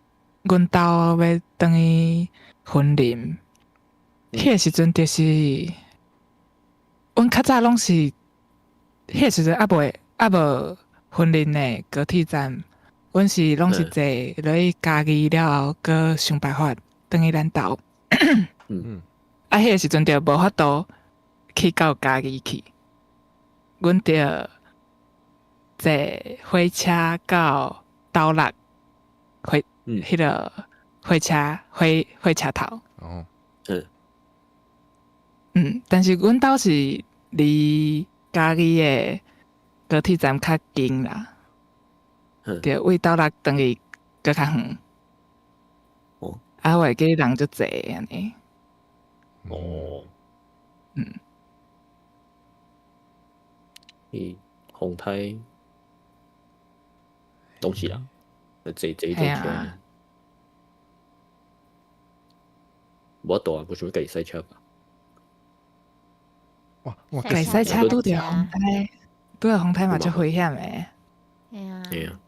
阮兜欲轉去雲林，彼个時陣就是，阮較早攏是，彼个時陣猶無雲林的高鐵站，阮是攏是坐落去嘉義了後，閣想辦法轉去咱兜。啊，彼个時陣就無法度去到嘉義去，阮著坐火車到斗六，彼个火車頭。哦。但是阮兜是離嘉義的高鐵站較近啦。對，為斗六轉去閣較遠。哦。啊，我會記人足濟按呢。哦。伊風颱攏是啦，坐坐坐車。無法度啊，無想欲家己駛車吧。哇！我家己駛車拄著風颱，拄著風颱嘛足危險的。嘿啊。嘿啊。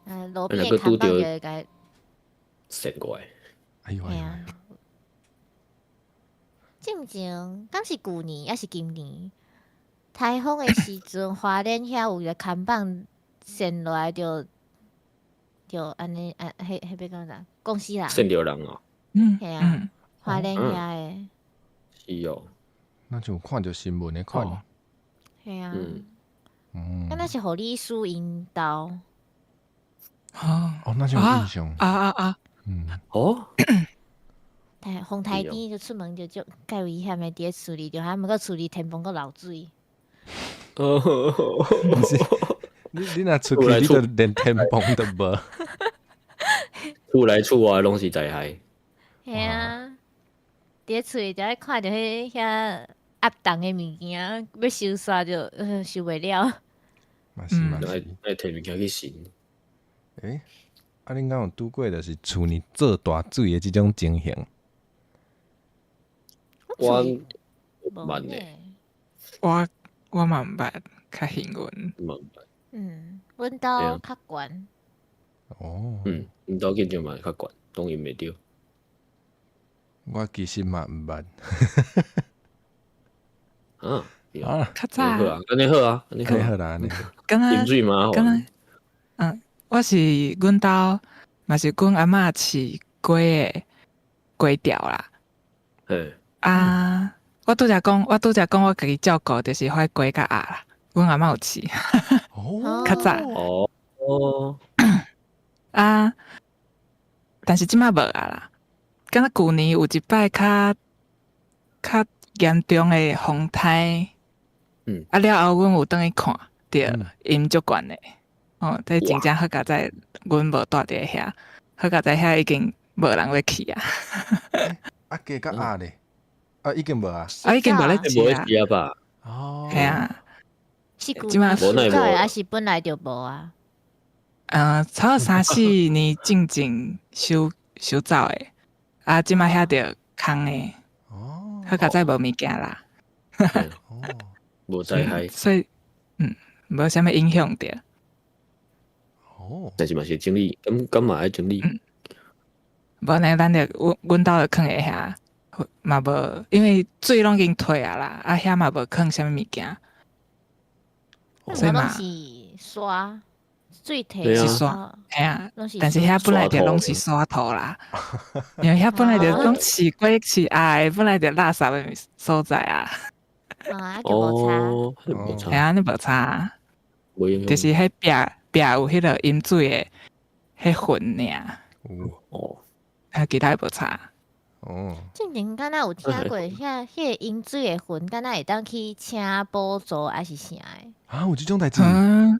啊，路邊的看板就會共扇過來。哎呦哎呦！進前敢是舊年抑是今年？颱風的時陣，花蓮遐有一个看板扇落來就按呢啊，彼欲講啥？講死人。扇著人哦。嗯。嘿啊，花蓮遐的。是哦。那就有看著新聞的款。嘿啊。嗯。敢若是護理師𪜶兜。哦。哦，那就有印象。啊啊啊！嗯。哦。風颱天就出門就足蓋危險的，佇咧厝裡，就還毋過厝裡天崩閣漏水。哦，毋是，你若出去，你就連天崩都無。厝內厝外攏是災害。嘿啊，佇咧厝裡就愛看著彼遐壓重的物件，欲收煞就收袂了。嘛是嘛是，愛提物件去擤。欸，啊，恁敢有拄過就是厝裡做大水的這種情形？我毋捌呢，我嘛毋捌，較幸運。嘛毋捌。嗯，阮兜較懸。哦。嗯，阮兜建築嘛較懸，當然袂著。我其實嘛毋捌。啊啊，較早。好啊，按呢好啊，按呢好啦，按呢。敢若飲水嘛，敢若，嗯，我是阮兜嘛是阮阿嬤飼雞的雞條啦。嘿。啊！我拄才講，我拄才講，我家己照顧就是彼雞佮鴨啦。阮阿嬤有飼，較早。哦哦。啊！但是這擺無啊啦。敢若舊年有一擺較嚴重的風颱，啊了後，阮有轉去看，著淹足懸的。哦，這真正好佳哉，阮無蹛佇遐，好佳哉遐已經無人欲去啊。啊，雞佮鴨咧？啊，已經無啊！啊，已經無咧飼啊！無吧？哦，係啊，是舊年收走的，還是本來就無啊？差不多三四年進前收走的，啊，這擺遐就空的。哦，好佳哉無物件啦。哦，無災害，所以無啥物影響著。哦，但是嘛是整理，咁嘛愛整理。無呢，咱就阮兜就囥佇遐。嘛無，因為水攏已經退啊啦，啊遐嘛無囥啥物物件，所以嘛攏是沙，水退是沙，嘿啊，但是遐本來就攏是沙土啦，因為遐本來就攏飼雞飼鴨的，本來就垃圾的所在啊。啊，就無差，嘿啊，你無差，就是彼壁壁有彼个淹水的彼痕爾。哦，啊，其他無差。哦，進前敢若有聽過，遐彼个淹水的痕，敢若會當去請補助抑是啥的？啊，有這種代誌？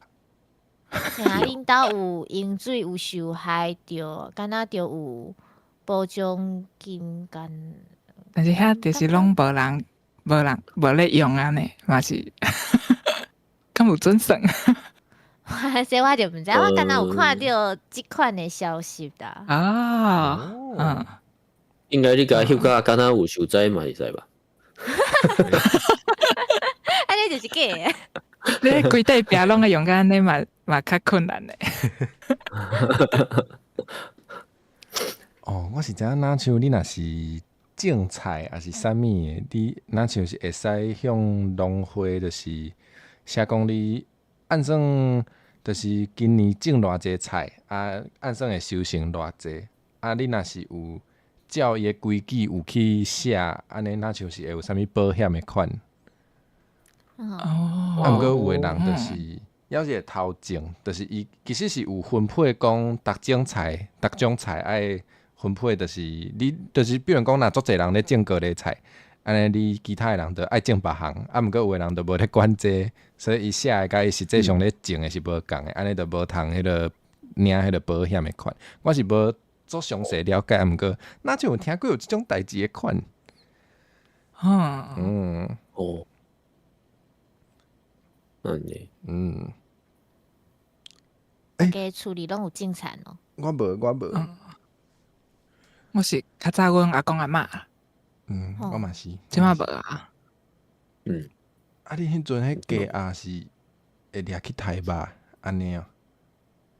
嘿啊，恁兜有淹水有受害著，敢若著有補償金干。但是遐就是攏無人、無人、無咧用按呢，嘛是，敢有準算？這我就毋知，我敢若有看著這款的消息啦。啊，嗯。應該你共翕甲敢若有受災嘛會使吧？按呢就是假的。你規塊壁攏愛用甲按呢嘛嘛較困難咧。哦，我是知影，若像你若是種菜抑是啥物的，你若像是會使向農會，就是寫講你按算，就是今年種偌濟菜，啊，按算會收成偌濟，啊，你若是有照伊的規矩有去寫，按呢若像是會有啥物保險的款。哦。啊，毋過有的人就是，猶是會偷種，就是伊其實是有分配講，逐種菜，逐種菜愛分配，就是你，就是比如講，若足濟人咧種高麗菜，按呢你其他的人就愛種別項，啊，毋過有的人就無咧管這個，所以伊寫的佮伊實際上咧種的是無仝的，按呢就無通彼个領彼个保險的款。我是無做詳細了解，毋過若像有聽過有這種代誌的款。嗯。哦。按呢。嗯。家厝裡攏有種田哦。我無，我無。我是較早阮阿公阿嬤。嗯，我嘛是。這擺無啊。嗯。啊，你彼陣彼雞鴨是會掠去刣肉按呢哦？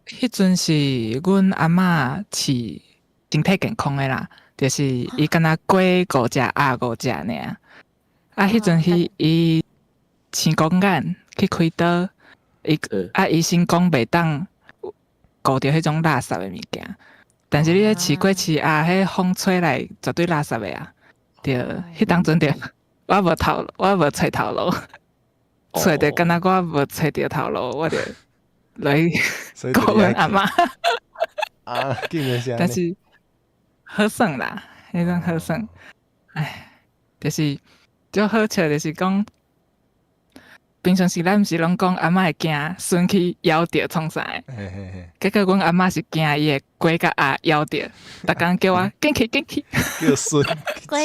彼陣是阮阿嬤飼身體健康的啦，就是伊敢若雞五隻，鴨五隻爾。啊，彼陣彼伊青光眼去開刀，伊啊醫生講袂當顧著彼種垃圾的物件，但是你咧飼雞飼鴨，彼風吹來絕對垃圾的啊！對，彼當陣著我無頭，我無揣頭路，揣著敢若我無揣著頭路，我就來顧阮阿嬤。啊，竟然是但是好耍啦，彼種好耍，唉，就是足好笑，就是講平常時咱毋是攏講阿嬤會驚孫去枵著創啥的，結果阮阿嬤是驚伊的雞共鴨枵著，逐工叫我緊去緊去，叫孫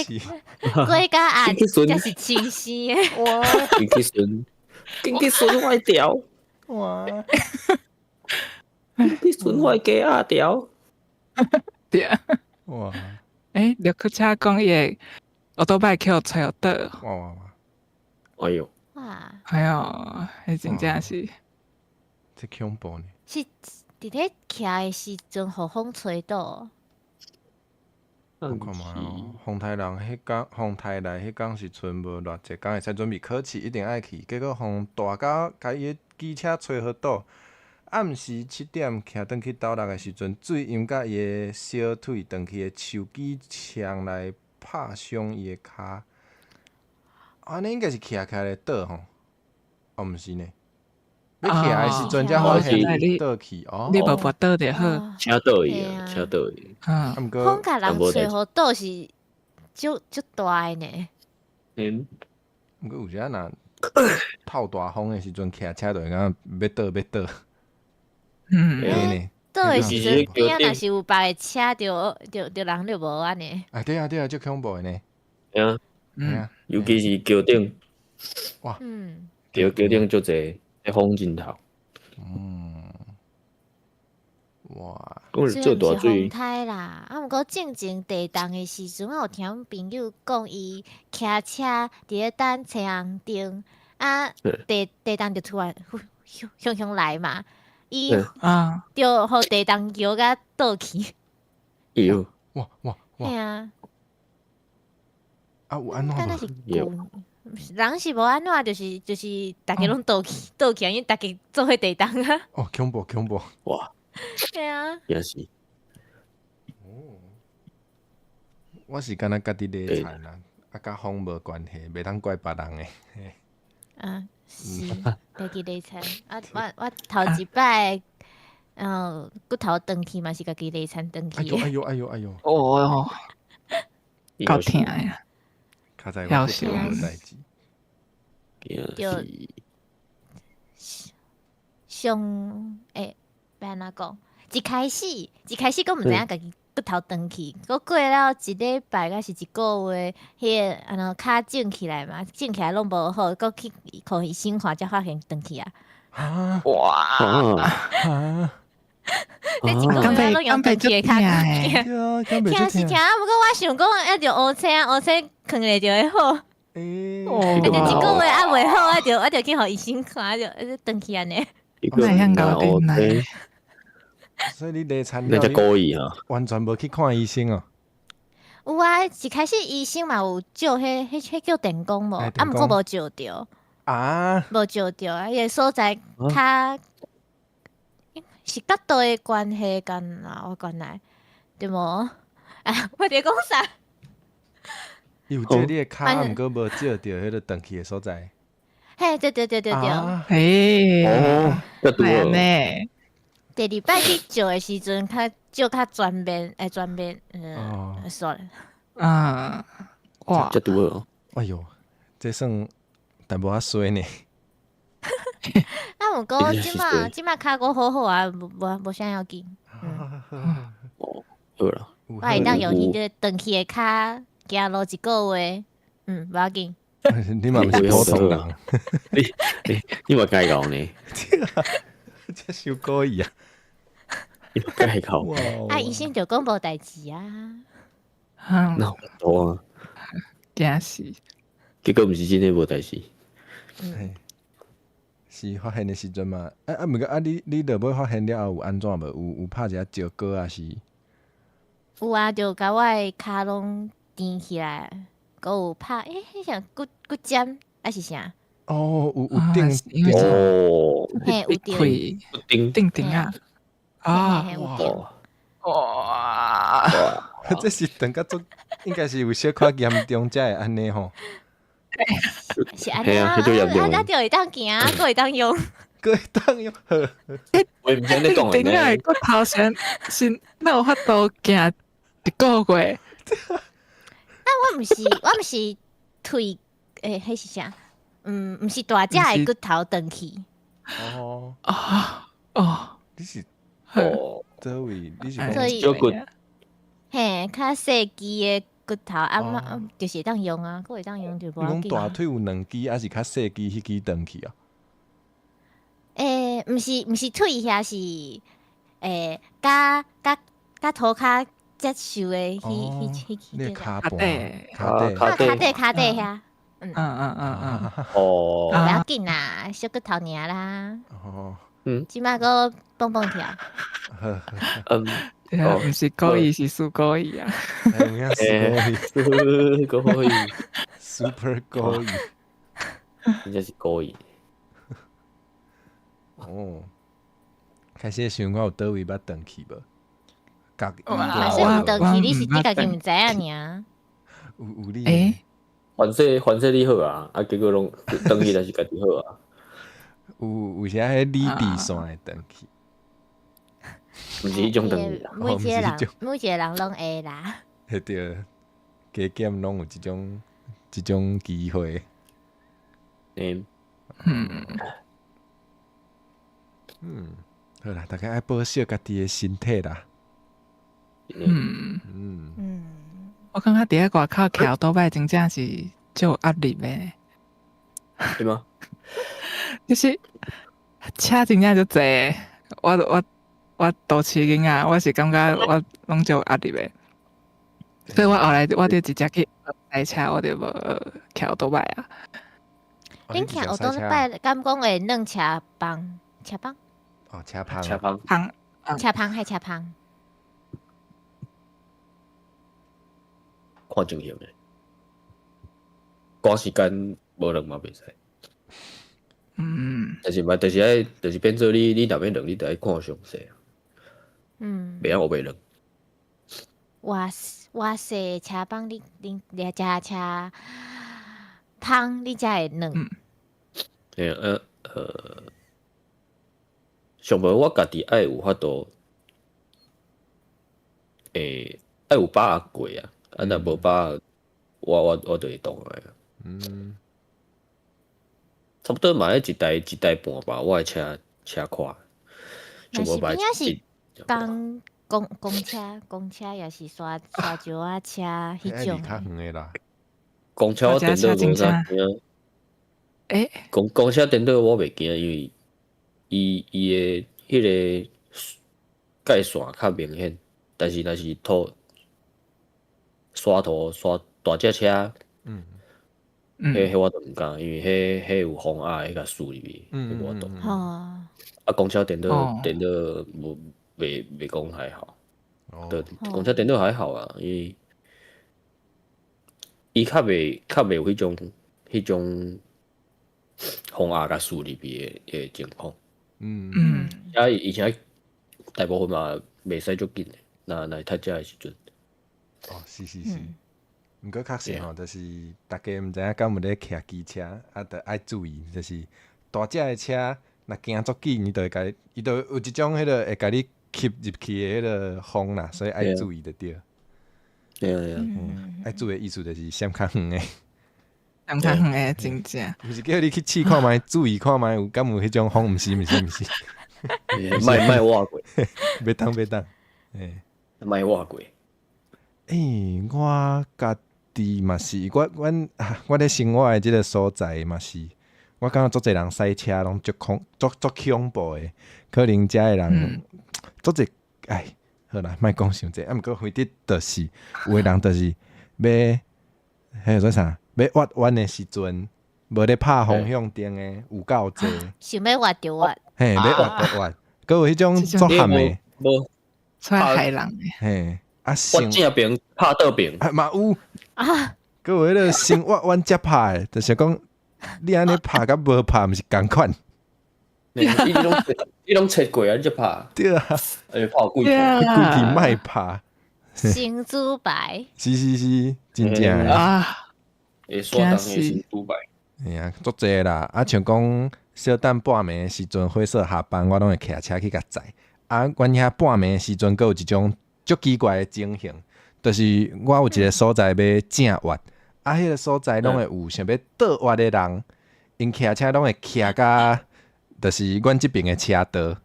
雞雞共鴨才是親生的。哇！緊去孫，緊去孫我條，哇！緊去孫我雞鴨條，對啊。哇！欸，綠殼車講伊的歐多拜去予吹予倒。哇哇哇！哎喲！哇！哎喲，彼真正是，這恐怖呢！是佇咧騎的時陣，予風吹倒。我看覓哦，風颱人彼工，風颱來彼工是賰無偌濟工會使準備考試，一定愛去。結果風大甲共伊的機車吹予倒。暗時7點騎轉去斗六的時陣，水淹甲伊的小腿，斷去的手機槍來拍傷伊的跤。按呢應該是騎起來倒吼，哦，毋是呢，欲騎的時陣才發現倒去哦。你無跋倒就好，車倒去啊，車倒去。嗯，毋過風共人吹予倒是足足大的呢。嗯。毋過有時若透大風的時陣，騎車就會感覺欲倒欲倒。嗯，倒的時陣邊仔若是有別个車，就就就人就無按呢。啊對啊對啊，足恐怖的呢。對啊，嗯，尤其是橋頂，哇，橋頂足濟，彼風真透。嗯，哇，做大水。風颱啦，啊，毋過進前地動的時陣，我有聽阮朋友講，伊騎車佇咧等青紅燈，啊，地動就突然雄雄來嘛。伊就予地動搖共倒去。哎喲！哇哇哇！嘿啊！啊有按怎敢若是舊人是無按怎，就是逐家攏倒去倒去，因為逐家做伙地動啊。哦，恐怖恐怖！哇！對啊。也是。哦。我是敢若家己咧田啦，啊，佮風無關係，袂當怪別人的。啊。是，家己犁田啊！我頭一擺，骨頭斷去嘛，是家己犁田斷去。哎喲哎喲哎喲哎喲！哦，夠疼呀！較早我骨頭無代誌。對。上欸，欲按怎講？一開始，閣毋知影家己骨頭斷去，閣過了一禮拜，抑是一個月，彼個按怎跤腫起來嘛，腫起來攏無好，閣去予醫生看，才發現斷去啊！哇！這一個月攏用斷去的跤骨，疼是疼，毋過我想講，抑著烏青烏青囥咧就會好。欸，啊，就一個月啊袂好，我就去予醫生看，就斷去按呢。哪會遐𠢕呢？所以你犁田你才故意啊？完全無去看醫生哦。有啊，一開始醫生嘛有照彼叫電工無，啊，毋過無照著。啊！無照著啊，伊个所在較是角度的關係敢若我原來對無？啊，我佇講啥？伊有照你的跤，毋過無照著彼個斷去的所在。嘿，對對對對對。嘿，哦，這拄呢。第二擺去照的時陣，較照較全面，會全面，嗯，算了。啊，哇，這拄好。哎喲，這算淡薄仔衰呢。啊，毋過這馬跤骨好好啊，無啥要緊。哦，好啦。我會當用彼個斷去的跤行路一個月，嗯，無要緊。你嘛毋是普通人，你嘛該𠢕呢？這傷故意啊！該𠢕。啊，醫生就講無代誌啊。那多啊，驚死！結果毋是真的無代誌。是發現的時陣嘛，啊啊，毋過啊，你著欲發現了後有按怎無？有拍一下石膏抑是？有啊，就共我的跤攏墊起來，閣有拍欸，彼啥骨針抑是啥？哦，有釘。因為哦，嘿，有釘。釘釘釘啊！啊！嘿，有釘。哇！這是等甲足，應該是有小可嚴重才會按呢吼。是按呢啊，啊啊，就會當行，閣會當用，閣會當用。我毋知你講釘仔的骨頭先是哪有法度行一個月？啊，我毋是腿，欸，彼是啥？毋是大隻的骨頭斷去。哦哦哦，你是哦，佗位？你是所以小骨？嘿，較細支的骨頭啊，就是會當用啊，閣會當用就無要緊。你講大腿有兩支，抑是較細支彼支斷去啊？欸，毋是腿遐是，欸，佮塗跤接受的彼彼彼你跤盤、跤底、跤底遐。嗯嗯嗯嗯。哦。無要緊啦，小骨頭爾啦。哦。這擺閣蹦蹦跳。嗯。對啊，毋是故意，是輸故意啊。輸故意，super 故意，真正是故意。哦，開始想我有佗位捌斷去無？假使毋斷去，你是你家己毋知影爾。有你。欸，反正你好啊，啊，結果攏斷去，但是家己好啊。有時彼理智線會斷去。毋是彼種斷去啦，每一個人攏會啦。嘿對，加減攏有這種機會。嗯嗯，好啦，大家愛保守家己的身體啦。嗯嗯嗯，我感覺佇咧外口騎歐多擺真正是足有壓力的。是嗎？就是車真正足濟，我都市囡仔，我是感覺我攏足有壓力的，所以我後來我就直接去賽車，我就無騎歐多擺啊。恁騎歐多擺，敢講會軟車幫？車幫？哦，車幫。車幫。幫。車幫還車幫？看情形的，趕時間無軟嘛袂使。嗯。但是嘛，就是愛，就是變做你若欲軟，你就愛看詳細。嗯。袂曉烏白軟。偌細車幫你食車芳，你才會軟。嘿啊，上無我家己愛有法度，欸，愛有把握過啊，啊若無把握，我就會擋來啊。嗯。差不多嘛，愛一台一台半吧，我的車寬。若是邊仔是公車也是沙石仔車彼種。較遠的啦。公車我電倒無啥驚。欸？公車顛倒我袂驚，因為伊的彼個界線較明顯，但是若是土沙土沙大隻車，彼我就毋敢，因為彼有風壓彼共輸入去，彼無法度。哦。啊，公車顛倒顛倒無袂講還好，對，公車顛倒還好啊，因為伊較袂有彼種風壓共輸入去的情況。嗯。啊，而且大部分嘛袂使足緊的，若若塞車的時陣。哦，是是是。毋過確實吼，就是逐家毋知影敢有咧騎機車，啊，著愛注意，就是大隻的車若行足緊，伊就會共伊就有一種彼個會共你吸入去的彼個風啦，所以愛注意就對。對啊對啊。愛注意的意思就是閃較遠的。閃較遠的真正。毋是叫你去試看覓，注意看覓有敢有彼種風，毋是毋是毋是。莫倚過。袂當袂當。欸。莫倚過。欸，我家己嘛是，我咧生活的這個所在嘛是，我感覺足濟人駛車攏足恐怖的，可能遮的人足濟，唉，好啦，莫講傷濟，啊，毋過非得就是，有的人就是欲，彼個做啥，欲挖彎的時陣，無咧拍方向燈的有夠濟，想欲挖就挖，嘿，欲挖就挖，閣有彼種足譀的，無出來害人的，嘿，啊，我先正爿拍倒爿，啊嘛有，啊，閣有彼個先挖阮才拍的，就是講你按呢拍佮無拍毋是仝款，你攏切過啊，你才拍，對啊，哎，拍有幾對套，規氣莫拍，新豬牌，是是是，真正的。啊，會刷當的新豬牌，嘿啊，足濟啦！啊，像講小等半暝的時陣，火說下班，我攏會騎車去共載。啊，阮遐半暝的時陣，閣有一種足奇怪的情形，就是我有一個所在欲正越，啊，彼個所在攏會有想欲倒越的人，𪜶騎車攏會騎甲，就是阮這爿的車道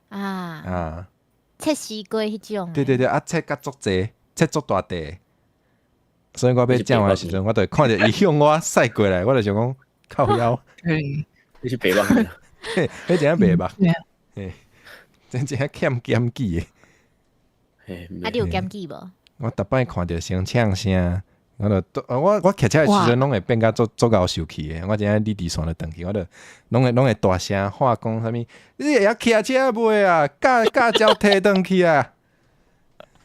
啊，啊，切西瓜彼種，對對對，啊，切甲足濟，切足大塊。所以我欲正越的時陣，我就會看著伊向我駛過來，我就想講靠腰。對，你是白目的，嘿，彼真正袂目，對啊嘿，真正欠檢舉的。嘿，啊，你有檢舉無？我逐擺看著先嗆聲，我就我騎車的時陣攏會變甲足足𠢕受氣的。我真正理智線就斷去，我就攏會大聲喊講啥物？你會曉騎車袂啊？駕駕照提轉去啊！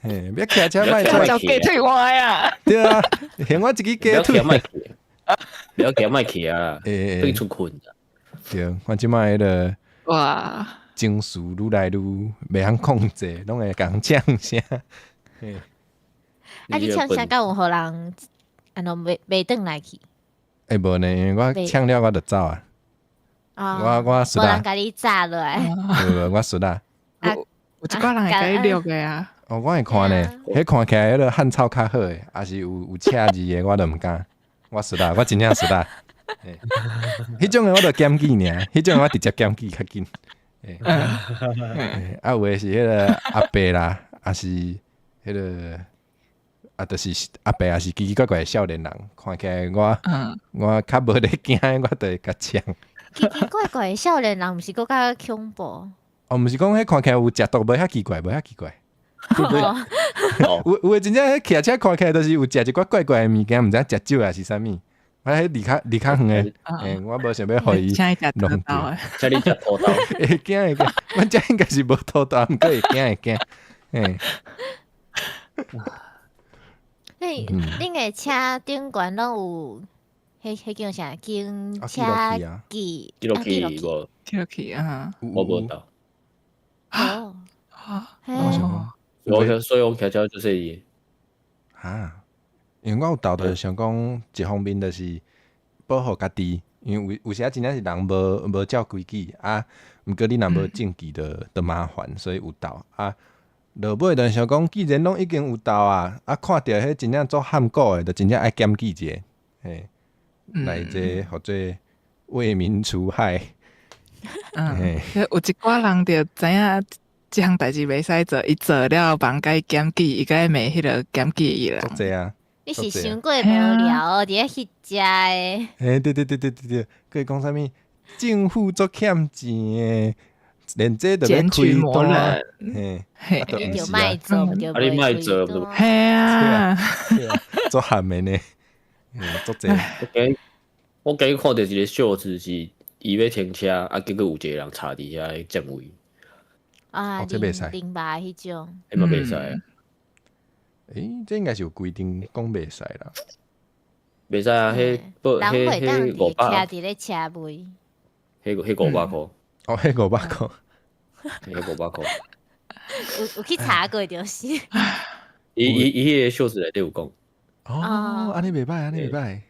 嘿，欲騎車莫駕照雞腿我的啊，對啊，還我一支雞腿。莫騎，不要騎莫騎啊！欸對出困。對，我這擺彼个哇，情緒愈來愈袂曉控制，攏會共嗆聲。啊，你嗆聲敢有予人按怎袂袂轉來去？欸，無呢，因為我嗆了我就走啊。啊，我輸啦。無人共你炸落來。無無，我輸啦。有一寡人會共你錄的啊。哦，我會看呢，彼看起來彼个漢草較好的，抑是有赤字的，我就毋敢。我輸啦，我真正輸啦。彼種的我就檢舉爾，彼種的我直接檢舉較緊。啊，有的是彼个阿伯啦，抑是彼个啊，就是阿伯，抑是奇奇怪怪的少年人，看起來我我較無咧驚，我就會共嗆。奇奇怪怪的少年人，毋是閣較恐怖？哦，毋是講彼看起來有食毒，無遐奇怪，無遐奇怪。有有的真正彼騎車看起來，就是有食一寡怪怪的物件，毋知食酒抑是啥物。我彼離較遠的，欸，我無想欲予伊弄著。請你食土豆，會驚會驚，阮遮應該是無土豆，毋過會驚會驚。欸，你恁的車頂懸攏有，彼叫啥？警車記記錄器無？記錄器啊，我無到。哦，我所以我騎車足細膩。哈，因為我有沓，就是想講一方面就是保護家己，因為有有時仔真正是人無照規矩啊，毋過你若無證據就麻煩，所以有沓啊。落尾就是想講，既然攏已經有沓啊，啊看著彼真正足譀古的，就真正愛檢舉一下，嘿，來這號做為民除害。嗯，有一寡人就知影這項代誌袂使做，伊做了人共伊檢舉，伊閣愛罵彼个檢舉伊人。足濟啊！你是傷過無聊，佇咧翕遮的。欸，對對對對對對，閣會講啥物？政府足欠錢的，連這都欲開單，嘿，啊，你就莫做，就啊，你莫做，嘿啊，足譀的呢，足濟。我今日看著一个小子是伊欲停車，啊，結果有一個人插佇遐佔位。啊，這袂使，另外彼種，彼嘛袂使。欸，這應該是有規定講袂使啦。袂使啊，彼彼彼五百，徛佇咧車位。彼500箍。哦，彼500箍。彼500箍。有去查過就是。伊彼个小子內底有講。哦，按呢袂歹，按呢袂歹。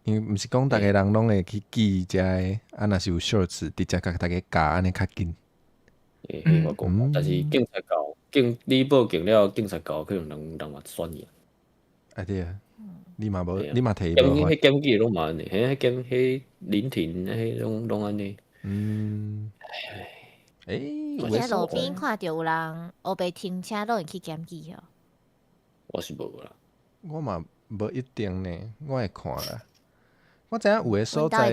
因為毋是講逐个人攏會去記遮个，啊，若是有 shorts，直接共逐家教，按呢較緊。欸，彼我講，但是警察到，警你報警了，警察到，可能人人嘛選你。啊對啊，你嘛無，你嘛提伊無彼檢舉攏嘛按呢，彼檢彼林廷，彼攏按呢。嗯。欸，而且路邊看著有人烏白停車，攏會去檢舉哦。我是無啦。我嘛無一定呢，我會看啦。我知影有的所在，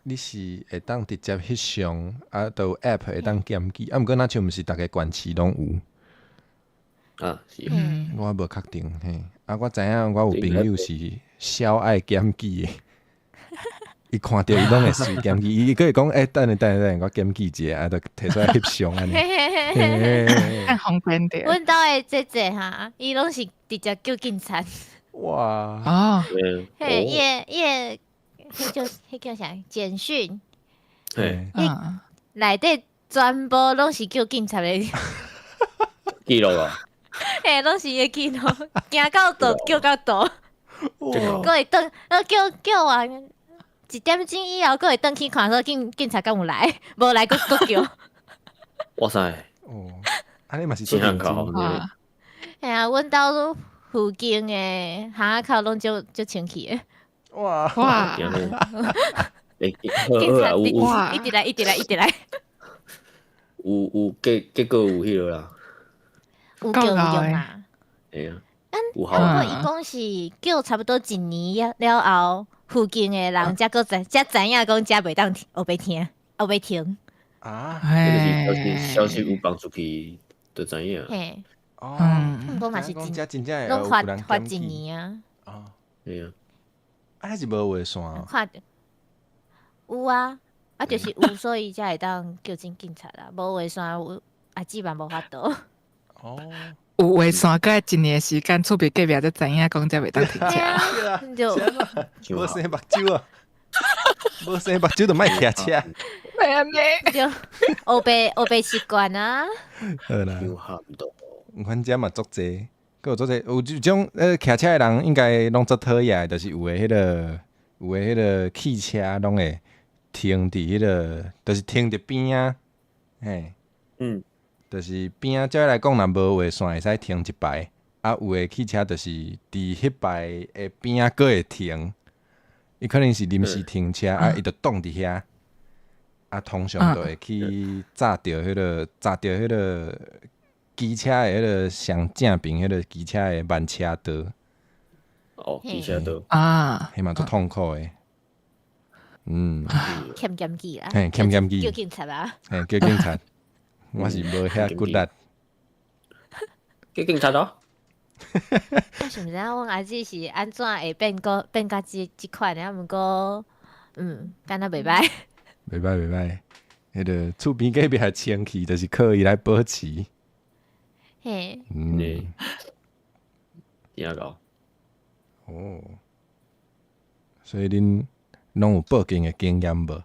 你是會當直接翕相，啊，都有 App 會當檢舉，啊，毋過若像毋是逐个縣市攏有。啊，是。我無確定，嘿，啊，我知影我有朋友是超愛檢舉的，伊看著伊攏會隨檢舉，伊閣會講，欸，等下等下等下，我檢舉一下，啊，就提出來翕相按呢。較方便著。阮兜的姐姐哈，伊攏是直接叫警察。哇！哦，嘿，伊的伊的，彼叫彼叫啥？簡訊。嘿，內底全部攏是叫警察的記錄啊！嘿，攏是伊的記錄，行到佗叫到佗，閣會轉，叫叫完1點鐘以後，閣會轉去看說警察敢有來，無來閣閣叫。哇塞！哦，按呢嘛是足認真。嘿啊，阮兜附近的巷仔口攏足足清氣的。哇哇！警察一直來，一直來，一直來。有有結結果有彼個啦，有叫有用啊。會啊。不過伊講是叫差不多一年了後，附近的人才閣知，才知影講遮袂當烏白聽，烏白停。啊，這個是消息有放出去就知影。嘿。哦。毋過嘛是真正攏罰罰一年啊。哦。對啊。啊，彼是無畫線。看著有啊，啊，就是有，所以才會當叫警察啦。無畫線有阿姊嘛無法度。哦。有畫線，閣愛一年時間，厝邊隔壁才知影講才袂當停車。就無生目睭啊！無生目睭就莫騎車。袂按呢。就烏白烏白習慣啊。好啦。阮遮嘛足濟，閣有足濟，有這種騎車的人應該攏足討厭的，就是有的彼個有的彼個汽車攏會停佇彼個，就是停佇邊仔，嘿，就是邊仔，照來講，若無畫線會使停一排，啊，有的汽車就是佇彼排的邊仔閣會停，伊可能是臨時停車，啊，伊就擋佇遐，啊，通常就會去軋著彼個，軋著彼個機車的彼個上正邊彼個機車的慢車道。哦，機車道啊，彼嘛足痛苦的。嗯，欠檢舉啦，嘿，欠檢舉，叫警察啊，嘿，叫警察，我是無遐骨力，叫警察咯。我是毋知影阮阿姊是按怎會變個變甲這這款的，啊，毋過，敢若袂歹，袂歹袂歹，彼個厝邊隔壁的清氣就是靠伊來保持。嘿，真𠢕。哦，所以恁攏有報警的經驗無？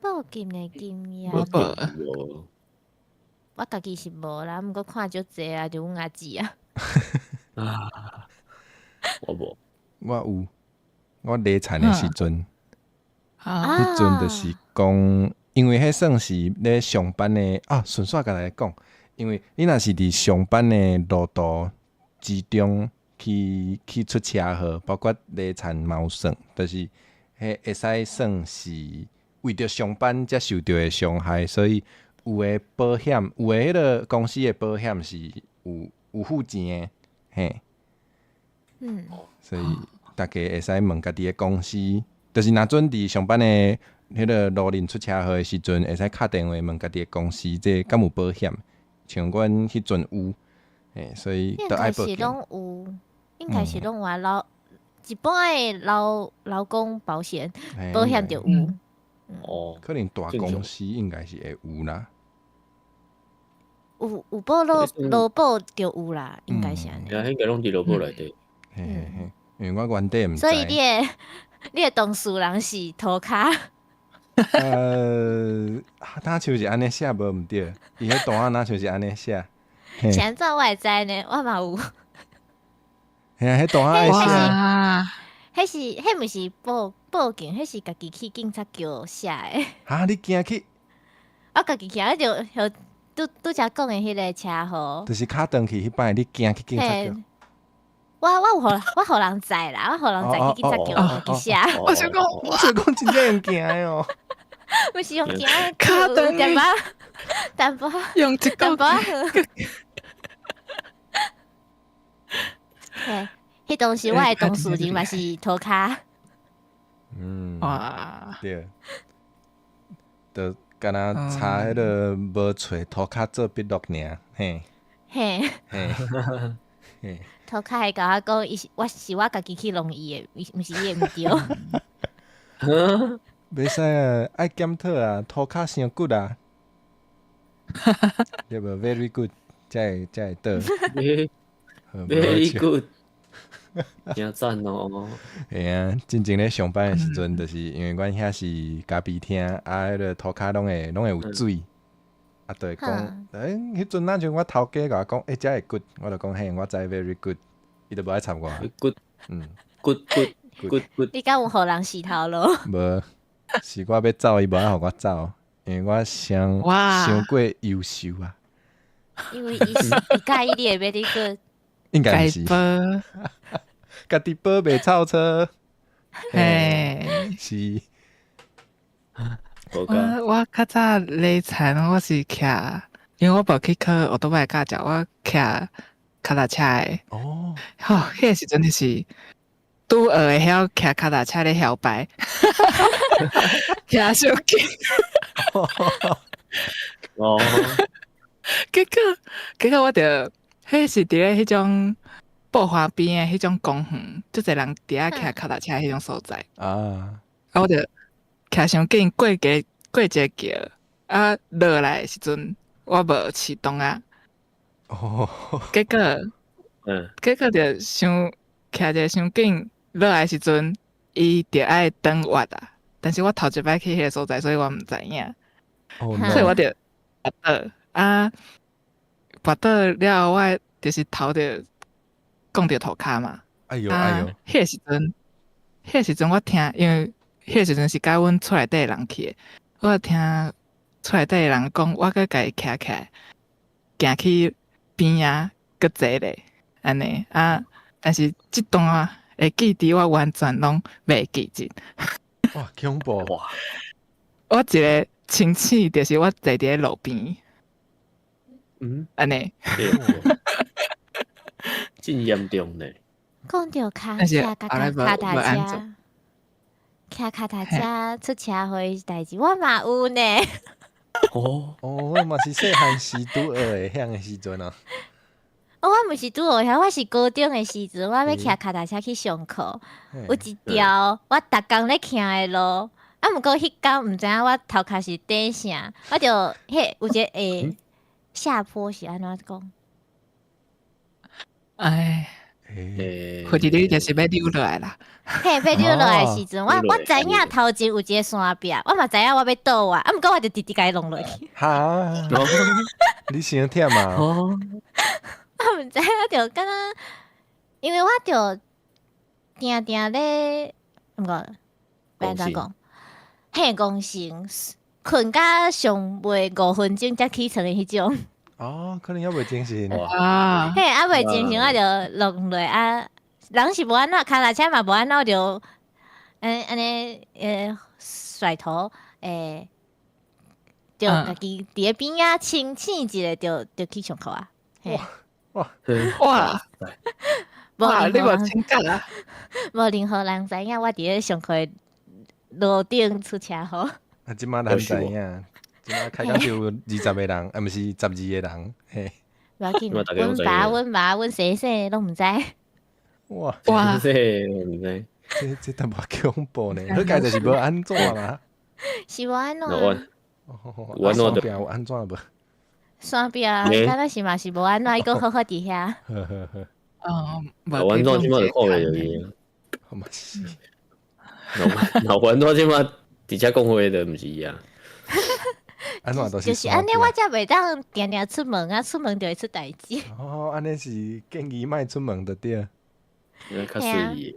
報警的經驗，無。我家己是無啦，毋過看足濟啊，就阮阿姊啊。啊，我無，我有，我禮田的時陣，彼陣就是講，因為彼算是咧上班的啊，順紲共大家講，因為你若是佇上班的路途之中去出車禍，包括禮田嘛有算，就是彼會使算是為著上班才受著的傷害，所以有的保險，有的彼個公司的保險是有付錢的，嘿。所以大家會使問家己的公司，就是若準佇上班的彼個路面出車禍的時陣，會使敲電話問家己的公司，這敢有保險？像阮彼陣有，嘿，所以都愛報警。應該是攏有，應該是攏有啊。一般的勞工保險，保險就有。哦，可能大公司應該是會有啦。有保勞保就有啦，應該是按呢。應該攏佇勞保內底。嘿嘿嘿，因為我原底毋知。所以你的當事人是塗跤。若像是按呢寫無毋對，伊彼單仔若像是按呢寫。是按怎我會知呢？我嘛有。嘿啊，彼單仔愛寫。彼是彼毋是報警，彼是家己去警察局寫的。哈！你驚去？我家己去啊，就拄拄才講的彼個車禍。就是敲斷去彼擺，你驚去警察局？我有予我予人載啦，我予人載去警察局去寫。我想講，我想講真正用驚的哦。毋是用驚的，敲斷淡薄淡薄用一個淡薄。嘿，彼當時我的當事人嘛是塗跤。哇，對，就敢若查彼個無揣塗跤做筆錄爾，嘿，嘿，嘿，塗跤會共我講，伊是我是我家己去弄伊的，伊毋是伊的毋對。袂使啊，愛檢討啊，塗跤傷骨啊，對無？Very good，才會倒。 Very good，真讚哦！嘿啊，進前咧上班的時陣，就是因為阮遐是咖啡廳，啊，彼個塗跤攏會有水，啊，就會講，彼陣若像我頭家共我講，欸，遮會骨，我就講嘿，我知 very good，伊就無愛插我。 good，good good good good。你敢有予人洗頭路？無，是我欲走，伊無愛予我走，因為我傷傷過優秀啊。因為伊是伊佮意你的 very good。應該毋是。家己報袂臭臭。嘿，是。我較早禮田，我是騎，因為我無去考歐多擺駕照，我騎跤踏車的。哦。吼，彼個時陣就是拄學會曉騎跤踏車咧搖擺，騎傷緊。哦。結果我就，彼是佇咧彼種布花邊的彼種公園，足濟人佇遐騎跤踏車彼種所在。啊，我就騎傷緊，過一個橋，啊，落來的時陣我無飼擋啊。結果，結果就傷騎一個傷緊，落來時陣，伊就愛轉彎啊。但是我頭一擺去彼個所在，所以我毋知影。所以我就跋倒啊，跋倒了後，我就是頭就摃著塗跤嘛。哎喲哎喲！彼個時陣我聽，因為彼個時陣是佮阮厝內底的人去的，我聽厝內底的人講，我閣共伊徛起來，行去邊仔閣坐咧，按呢啊，但是這段會記得我完全攏袂記得。哇，恐怖！哇！我一個清醒，就是我坐佇咧路邊。按呢。真嚴重呢。講著跤騎跤踏車，騎跤踏車出車禍的代誌，我嘛有呢。哦哦，我嘛是細漢時拄學會曉的時陣啊。哦，我毋是拄學曉，我是高中的時陣，我欲騎跤踏車去上課，有一條我逐工咧騎的路，啊，毋過彼工毋知影我頭殼是佇啥，我就彼有一個下坡是按怎講？哎，或者你就是欲溜落來啦。嘿，欲溜落來時陣，我知影頭前有一個山壁，我嘛知影我欲倒啊，啊，毋過我就直直共伊弄落去。哈，你傷忝啊？我毋知，我就敢若，因為我就定定咧，毋過欲按怎講？嘿，戇神，睏甲上尾5分鐘才起床的彼種。哦，可能猶未精神。啊，嘿，猶未精神，我就弄落啊。人是無按怎，跤踏車嘛無按怎，就按呢甩頭，就家己佇咧邊仔清醒一下，就去上課啊。哇哇哇！你無請假啊？無任何人知影我佇咧上課路頂出車禍。啊，這馬人知影，這馬開講就有20個人，啊，毋是12個人，嘿。無要緊，阮爸、阮媽、阮先生攏毋知。哇哇！這毋知，這淡薄恐怖呢。好佳就是無按怎嘛？是無按怎？有按怎壁有按怎無？山壁敢若是嘛是無按怎，伊閣好好佇遐。呵呵呵。哦，無按怎這馬就看袂著伊。嘛是。若按怎這馬佇遮講話的毋是伊啊？按怎都是。就是按呢，我才袂當定定出門啊，出門就會出代誌。哦，按呢是建議莫出門就對。較隨意。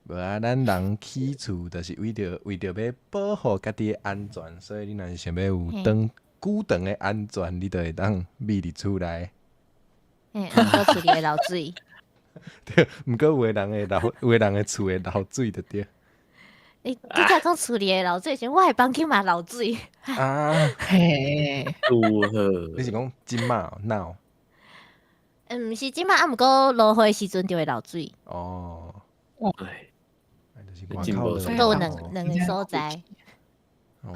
無啊，咱人起厝就是為著欲保護家己的安全，所以你若是想欲有長久長的安全，你就會當覕佇厝內。嘿，毋過厝裡會漏水。對，毋過有的人會漏，有的人的厝會漏水就對。你拄才講厝裡會漏水時，我的房間嘛漏水。啊，嘿，你是講這馬 now？毋是這馬，啊，毋過落雨的時陣就會漏水。哦。唉，就是外口都有兩個所在。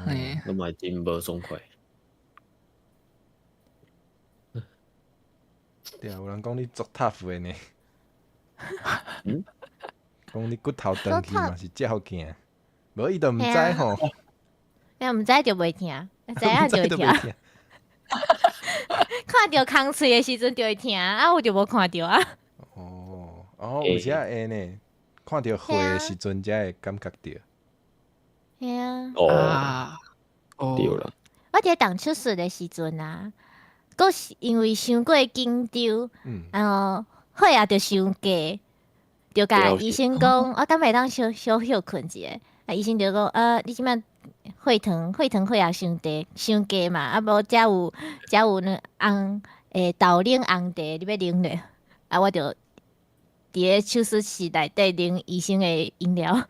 嘿，都嘛真無爽快。對啊，有人講你足 tough 的呢。嗯？講你骨頭斷去嘛是照鏡，無伊就毋知吼。你毋知就袂疼，知影就會疼。看著空喙的時陣就會疼，啊，有就無看著啊。哦哦，有時會呢，看著血的時陣才會感覺著。嘿啊。哦，對啦。我佇動手術的時陣啊，閣是因為傷過緊張，然後血壓就傷低，就共醫生講，我敢會當小小歇睏一下。啊，醫生就講，啊，你這擺血糖血壓傷低傷低嘛，啊無遮有遮有那紅豆奶紅茶，你欲啉咧？啊，我就佇咧手術室內底啉醫生的飲料。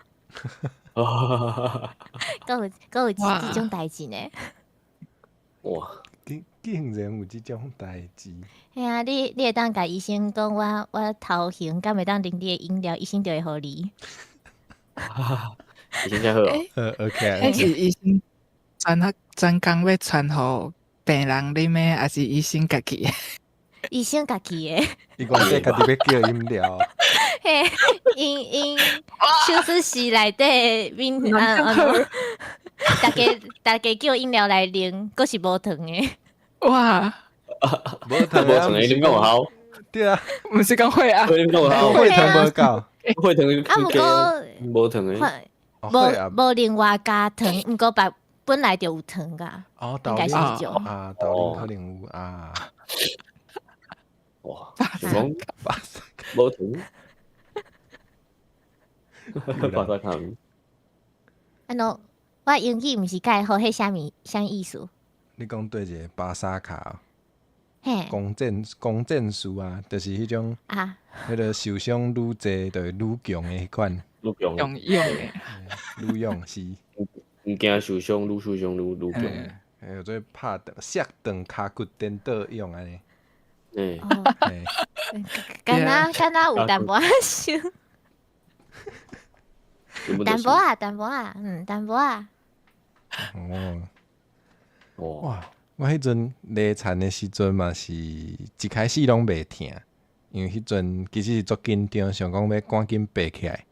閣有這種代誌呢？哇！竟然有這種代誌？嘿啊，你會當共醫生講我頭眩，敢會當啉你的飲料，醫生就會予你。醫生才好。 OK。彼是醫生專專工欲傳予病人啉的，抑是醫生家己的？醫生家己的。伊講這家己欲叫飲料。嘿，𪜶手術室內底面啊，逐家叫飲料來啉，閣是無糖的。哇！無糖無糖的啉敢有效？對啊，毋是講血壓，啉敢有效？血糖無夠，血糖啊，毋過無糖的，無無另外加糖，毋過別本來就有糖㗎。哦，應該是這種啊，豆奶可能有啊。哇！想講無糖，巴沙卡。啊喏，我英語毋是蓋好，彼啥物啥意思？你講對一个巴沙卡，嘿，弓箭術啊，就是彼種啊，彼个受傷愈濟就會愈強的彼款，愈強，用用的，愈勇是。毋驚受傷，愈受傷愈強。哎，做拍斷、摔斷跤骨、顛倒勇按呢。欸，敢若敢若有淡薄仔像，淡薄仔，淡薄仔，嗯，淡薄仔。哦。哇！我彼陣犁田的時陣嘛是一開始攏袂疼，因為彼陣其實是足緊張，想講欲趕緊爬起來，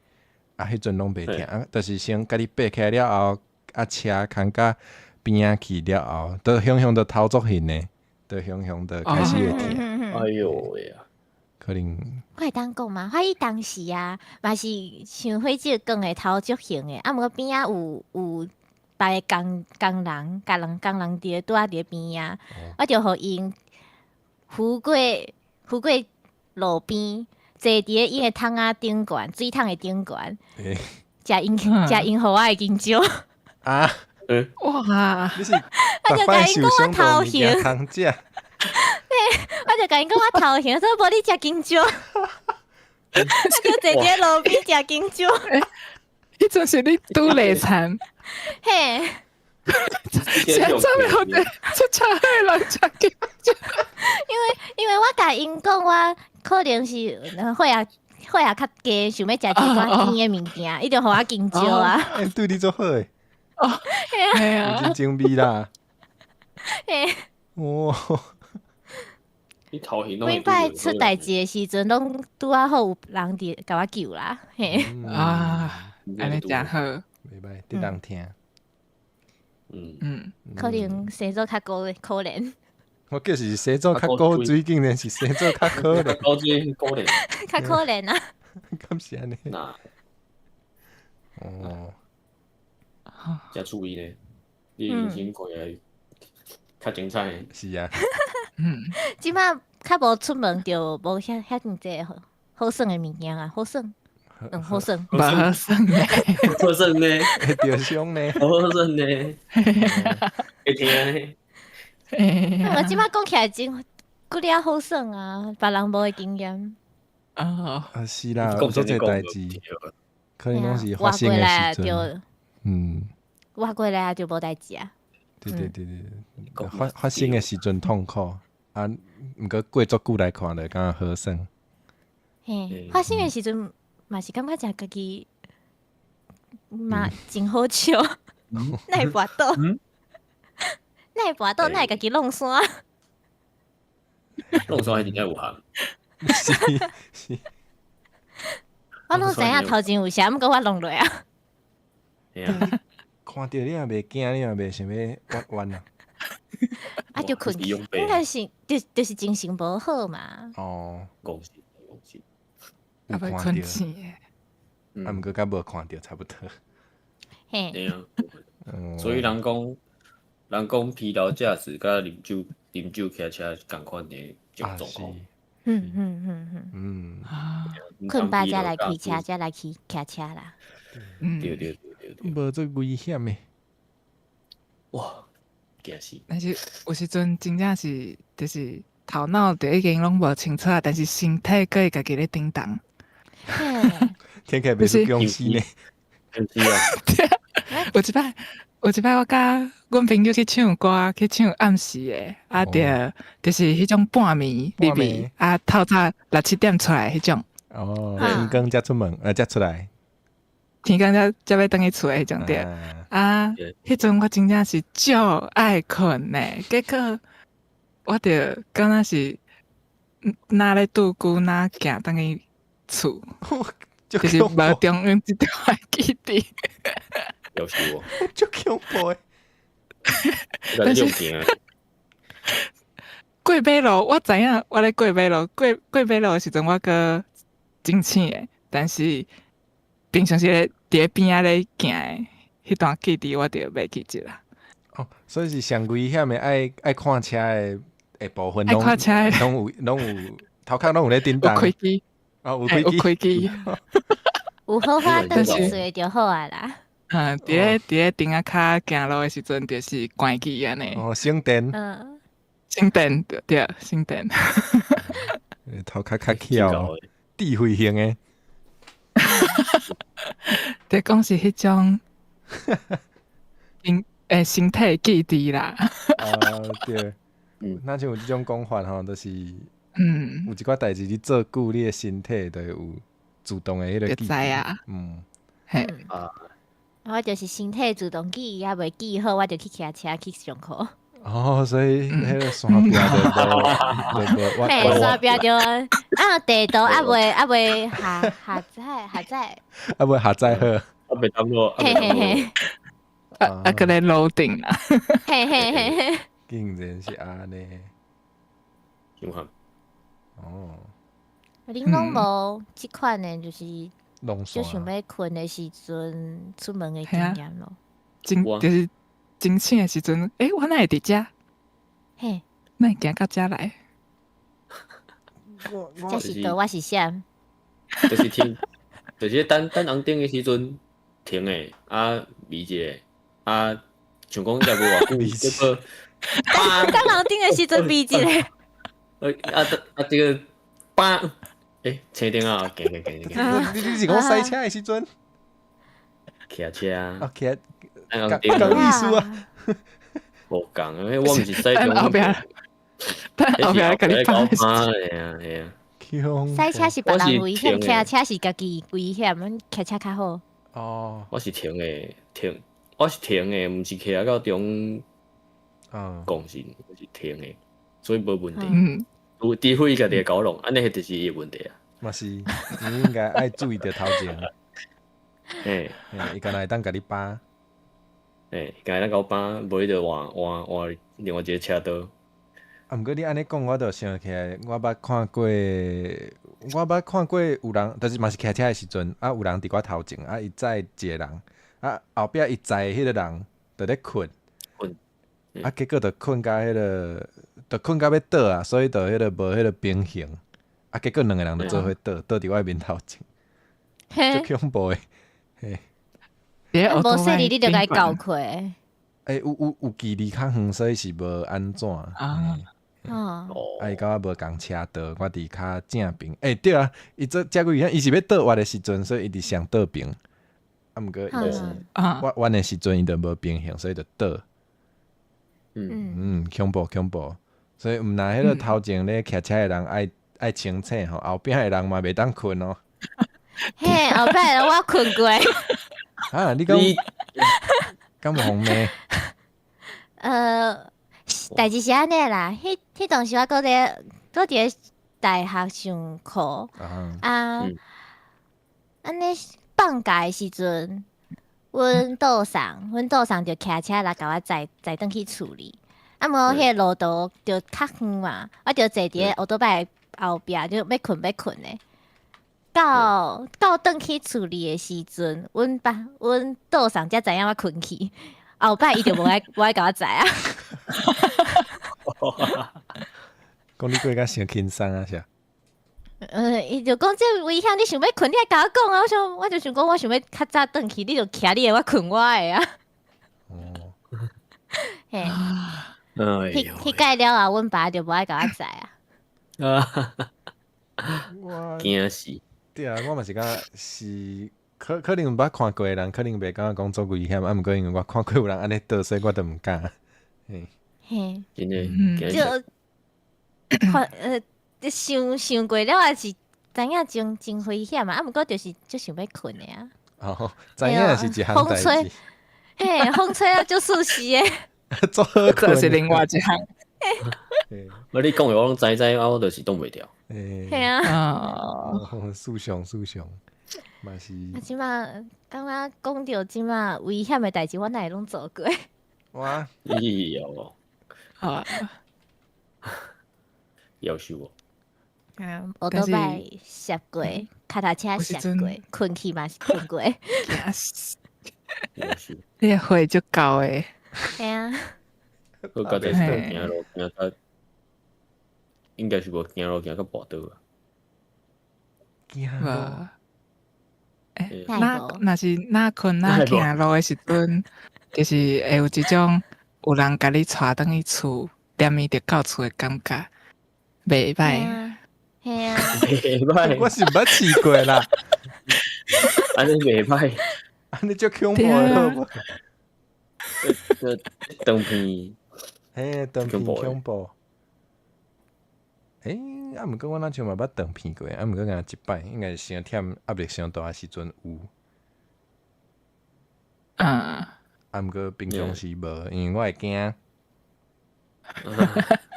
啊，彼陣攏袂疼，啊，就是先家己爬起來了後，啊，車牽甲邊仔去了後，都雄雄都頭足眩的，都雄雄就開始會疼。哎喲喂啊！可能我會當講嗎？我彼當時啊，嘛是像火箭講的頭足眩的，啊，毋過邊仔有別个工工人，工人工人佇咧拄仔佇咧邊仔，我就予𪜶扶過路邊，坐佇咧𪜶的桶仔頂懸，水桶的頂懸，食𪜶食𪜶予我的香蕉。啊！哇！你是我就共𪜶講我頭眩，通食。我就共𪜶講我頭眩，說無你食香蕉，我就坐佇咧路邊食香蕉。彼陣是你拄犁田，嘿，現在會出車禍人食香蕉。因為我共𪜶講，我可能是血壓較低，想欲食一寡甜的物件，伊就予我香蕉啊。欸，對你足好的。哦，嘿啊，真精美啦。嘿。哇！你頭眩每擺出代誌的時陣，攏拄仔好有人佇共我救啦。嘿。啊，按呢誠好。袂歹，得人疼。嗯嗯，可能生做較可可憐。我就是生做較古錐，竟然是生做較可憐。古錐可憐。較可憐啊！敢是按呢？那。哦。誠趣味呢，你人生過來較精彩。是啊。嗯。這擺較無出門，就無遐遐爾濟好好耍的物件啊，好耍，嗯，好耍。無好耍呢，好耍呢，會著傷呢，好耍呢，會疼呢。我這擺講起來真骨力好耍啊，別人無的經驗。哦，啊是啦，有足濟代誌，可能攏是發生的時陣。嗯。活過來就無代誌啊。對對對對，發生的時陣痛苦，啊，毋過過足久來看就感覺好耍。嘿，發生的時陣嘛是感覺誠家己嘛真好笑，哪會跋倒？哪會跋倒？哪會家己弄山？弄山彼真正有餡。是是。我攏知影頭前有啥，毋過我弄落啊。看著你也袂驚，你也袂想欲彎彎啊。啊，就睏，應該是就是精神無好嘛。哦，講實講實，啊，欲睏醒的。啊，毋過佮無看著差不多。嘿。對啊。所以人講疲勞駕駛佮啉酒騎車是仝款的狀況。睏飽才來開車，才來去騎車啦。對對對對。無這危險的。哇！驚死！但是有時陣真正是就是頭腦就已經攏無清楚啊，但是身體閣會家己咧叮當。聽起來袂輸僵屍呢。是啊。有一擺我佮阮朋友去唱歌，去唱暗時的，啊，著就是彼種半暝入去，啊，透早六七點出來彼種。哦，天光才出門，才出來。天光才欲轉去厝的彼種對。啊，彼陣我真正是足愛睏的，結果我著敢若是若咧拄久，若行轉去厝，就是無中央這段記憶。夭壽哦，足恐怖的。但是過馬路，我知影我咧過馬路，過馬路的時陣我閣真醒的，但是平常時咧佇咧邊仔咧行的，彼段記憶我就袂記得啦。哦，所以是上危險的，愛看車的部分，愛看車的攏有頭殼攏有咧叮當。有開機，哦，有開機，有好好轉去厝就好啊啦。嗯，佇咧燈仔跤行路的時陣，就是關機按呢。哦，省電。省電對，省電。頭殼較巧，智慧型的。對，講是彼種，身體記憶啦。啊，對。若像有這種講法吼，就是，有一寡代誌你做久，你的身體就會有自動的彼個記憶。啊。嘿。啊。我就是身體自動記憶，猶未記好，我就去騎車去上課。哦，所以彼個山壁就無，嘿，山壁就啊，地圖猶未下載下載，猶未下載好，猶未 download，嘿嘿嘿，啊啊，閣咧 loading 啦，嘿嘿嘿嘿，竟然是按呢，有哈？哦，恁攏無這款的，就是就想欲睏的時陣出門的經驗咯。真就是真醒的時陣，欸，我哪會佇遮？嘿，哪會行到遮來？這是佗，我是啥？就是停，就是等等紅燈的時陣停的，啊，微一下，啊，想講才無偌久，結果等紅燈的時陣微一下。啊啊！這個叭，欸，青燈啊，行行行行。你是講賽車的時陣？騎車啊，騎。仝意思啊？無仝，因為我毋是駛等後壁，等後壁共你放。係啊係啊。賽車是別人危險，騎車是家己危險，騎車較好。哦。我是停的，停，我是停的，毋是騎到中鋼線，我是停的，所以無問題。有除非家己會共我弄，按呢就是伊的問題啊。嘛是，你應該愛注意著頭前。嘿，伊敢若會當共你扒。嘿，敢若共我扒，無伊就換換換另外一個車道。啊，毋過你按呢講，我就想起來，我捌看過有人，就是嘛是騎車的時陣，啊，有人佇我頭前，啊，伊載一個人，啊，後壁伊載的彼個人就咧睏，啊，結果就睏甲彼個，就睏甲欲倒啊，所以就彼個無彼個平衡，啊，結果兩個人就做伙倒，倒佇我面頭前，足恐怖的，嘿。無細膩你就共伊攪開。欸，有距離較遠，所以是無按怎。啊。哦。啊，伊佮我無仝車道，我佇較正爿。欸，對啊，伊做遮久伊是欲倒彎的時陣，所以伊佇上倒爿。啊，毋過伊就是彎彎的時陣，伊就無平衡，所以就倒。嗯，恐怖恐怖。所以毋但彼個頭前咧騎車的人愛清醒吼，後壁的人嘛袂當睏哦。嘿，後壁的人我睏過。啊！你講，敢有予罵？代誌是按呢啦，彼當時我閣咧，閣佇咧大學上課啊，按呢放假的時陣，阮導送就騎車來共我載載轉去厝裡。啊，毋過彼個路途就較遠嘛，我就坐佇咧歐多拜後壁，就欲睏欲睏的。到轉去厝裡的時陣，阮爸阮導送才知影我睏去，後擺伊就無愛共我載啊。講你過較傷輕鬆啊，是？伊就講這危險，你想欲睏，你愛共我講啊！我想，我就想講，我想欲較早轉去，你就騎你的，我睏我的啊。哦。嘿。彼屆了後，阮爸就無愛共我載啊。我驚死！對啊，我嘛是感覺是可能毋捌看過的人，可能袂感覺講足危險，啊，毋過因為我看過有人按呢倒，所以我都毋敢。嘿。嘿。真的。就看想想過了，也是知影真真危險嘛，啊，毋過就是足想欲睏的啊。哦，知影是一項代誌。嘿，風吹啊，足舒適的。足好睏。這是另外一項。無你講的我攏知知，啊，我就是擋袂牢。嘿啊。哦，思想思想，嘛是。啊，這馬感覺講著這馬危險的代誌，我哪會攏做過？哇！咦喲。啊。夭壽哦。嗯，歐多拜摔過，跤踏車摔過，睏去嘛是睏過。夭壽。你的血足夠的。嘿啊。我剛才是行路行到，應該是無行路行到跋倒啊。行路。欸，若是若睏若行路的時陣，就是會有一種有人共你帶轉去厝，踮伊就到厝的感覺，袂歹。嘿啊。袂歹。我是毋捌試過啦。按呢袂歹。按呢足恐怖的好無？這斷片。嘿，斷片恐怖。欸，啊，毋過我若像嘛捌斷片過，啊，毋過敢若一擺，應該是傷忝，壓力傷大的時陣有。啊，毋過平常時無，因為我會驚。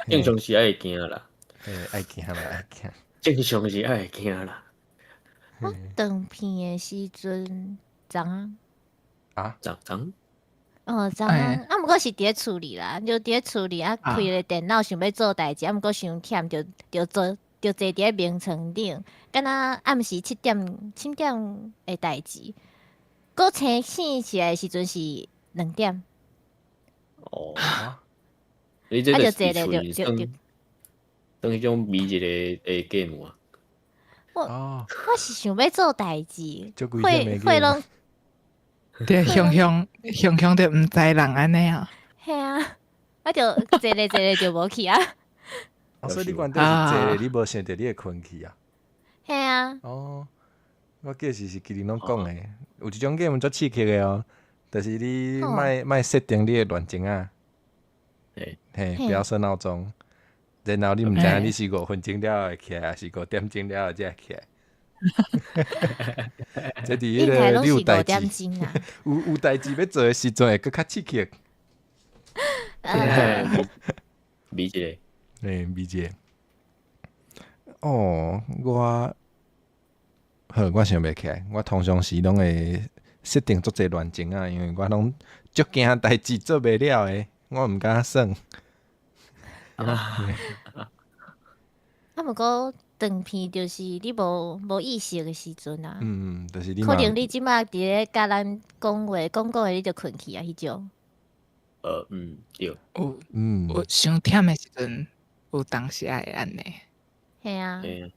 正常是愛驚啦。嘿，愛驚啦，愛驚。正常是愛驚啦。我斷片的時陣，昨昏。啊？昨昏？哦，昨昏啊，毋過是佇咧厝裡啦，就佇咧厝裡啊，開咧電腦想欲做代誌，啊，毋過傷忝，就坐就坐佇咧眠床頂，敢若暗時7點7點的代誌，閣清醒起來的時陣是2點。哦。你這就是屬於算算彼種迷一个的 game 啊？我是想欲做代誌，會攏。對，雄雄雄雄就毋知人按呢啊。嘿啊，我就坐咧坐咧就無去啊。哦，所以你原底是坐咧，你無想著你會睏去啊？嘿啊。哦，我記是是麒麟攏講的，有一種 game 足刺激的哦，就是你莫莫設定你的亂鐘啊。嘿，不要設鬧鐘，然後你毋知影你是5分鐘了後會起來，抑是5點鐘了後才會起來。這佇彼個你有代誌，有代誌欲做的時陣會閣較刺激。理解。嘿，理解。哦，我好，我想袂起來，我通常時攏會設定足濟亂鐘啊，因為我攏足驚代誌做袂了的，我毋敢耍。啊，毋過斷片就是你無意識的時陣啊。嗯，就是你。可能你這馬佇咧共咱講話，講講話你就睏去啊，彼種。嗯，對。有，有傷忝的時陣，有當時會按呢。嘿啊。嘿。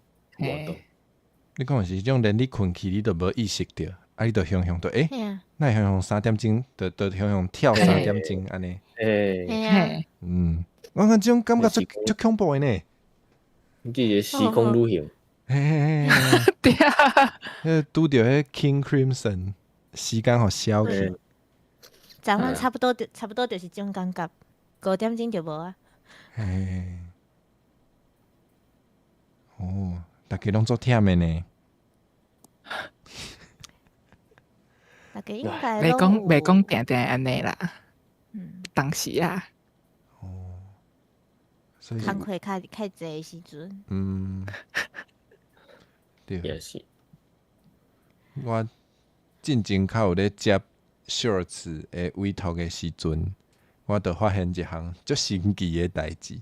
你講的是彼種連你睏去，你都無意識著，啊，你就雄雄就欸，哪會雄雄3點鐘，就雄雄跳3點鐘按呢？欸。嘿。嗯，我感覺這種感覺足足恐怖的呢。你這個時空旅行。嘿嘿嘿。對啊。彼拄著彼 King Crimson 時間予消去。昨昏差不多就差不多就是這種感覺，5點鐘就無啊。嘿。哦，逐家攏足忝的呢。逐家應該袂講袂講定定按呢啦。嗯。當時啊。哦。所以工課較較濟的時陣。對。也是。我進前較有咧接 shorts 的委託的時陣，我就發現一項足神奇的代誌，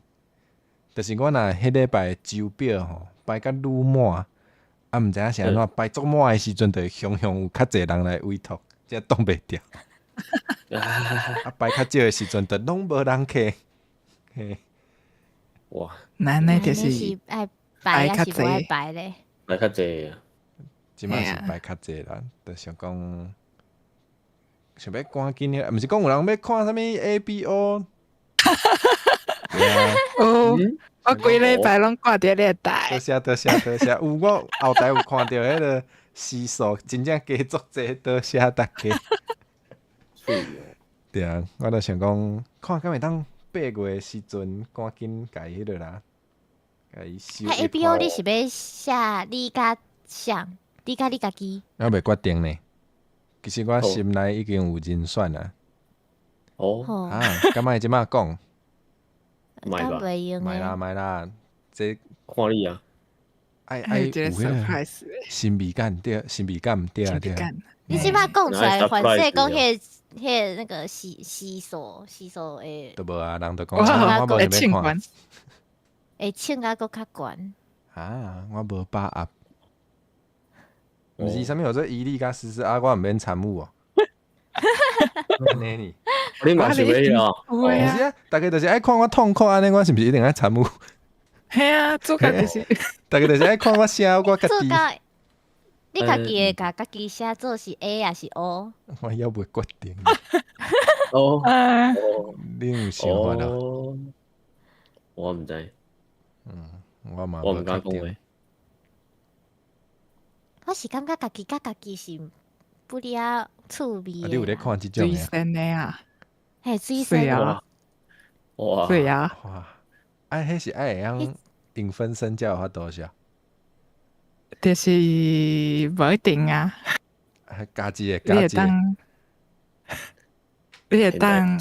就是我若彼禮拜週表吼排甲愈滿，啊，毋知影是按怎排足滿的時陣，就會雄雄有較濟人來委託，這擋袂牢。啊，排較少的時陣，就攏無人客。嘿，哇！那呢就是是愛排抑是無愛排咧？排較濟啊！這擺是排較濟啦，就想講想欲趕緊，毋是講有人欲看啥物 ABO？哦，我規禮拜攏掛佇咧台。多謝多謝多謝，有我後台有看著彼个時數，真正加足濟，多謝大家。對啊，我就想講，看敢會當8月時陣趕緊共伊彼落啦，共伊收。 ABO 你是欲寫你佮誰？你佮你家己？猶未決定呢。其實我心內已經有人選啊。哦。啊，敢愛這擺講？莫吧。莫啦莫啦，這看你啊。愛愛有彼个神秘感對，神秘感對啊對啊。你這擺講出來，反正講彼个彼个那個時時數時數會。都無啊，人就講我無想欲看。會唱甲閣較懸。啊，我無把握。毋是啥物叫做伊利佮思思啊，我毋免參與哦。按呢呢？你嘛想欲哦？毋是啊，逐家就是愛看我痛苦按呢，我是毋是一定愛參與？嘿啊，主角就是。逐家就是愛看我寫我家己。你家己會共家己寫做是 A 抑是 O？我猶未決定。哦。你有想法咯？我毋知。我嘛我毋敢講話。我是感覺家己佮家己是不離仔趣味的。你有咧看這種水仙的啊？嘿，水仙啊！哇！對啊！哇！啊，彼是愛會曉影分身才有法度是啊？就是無一定啊。加一个，加一個。你會當，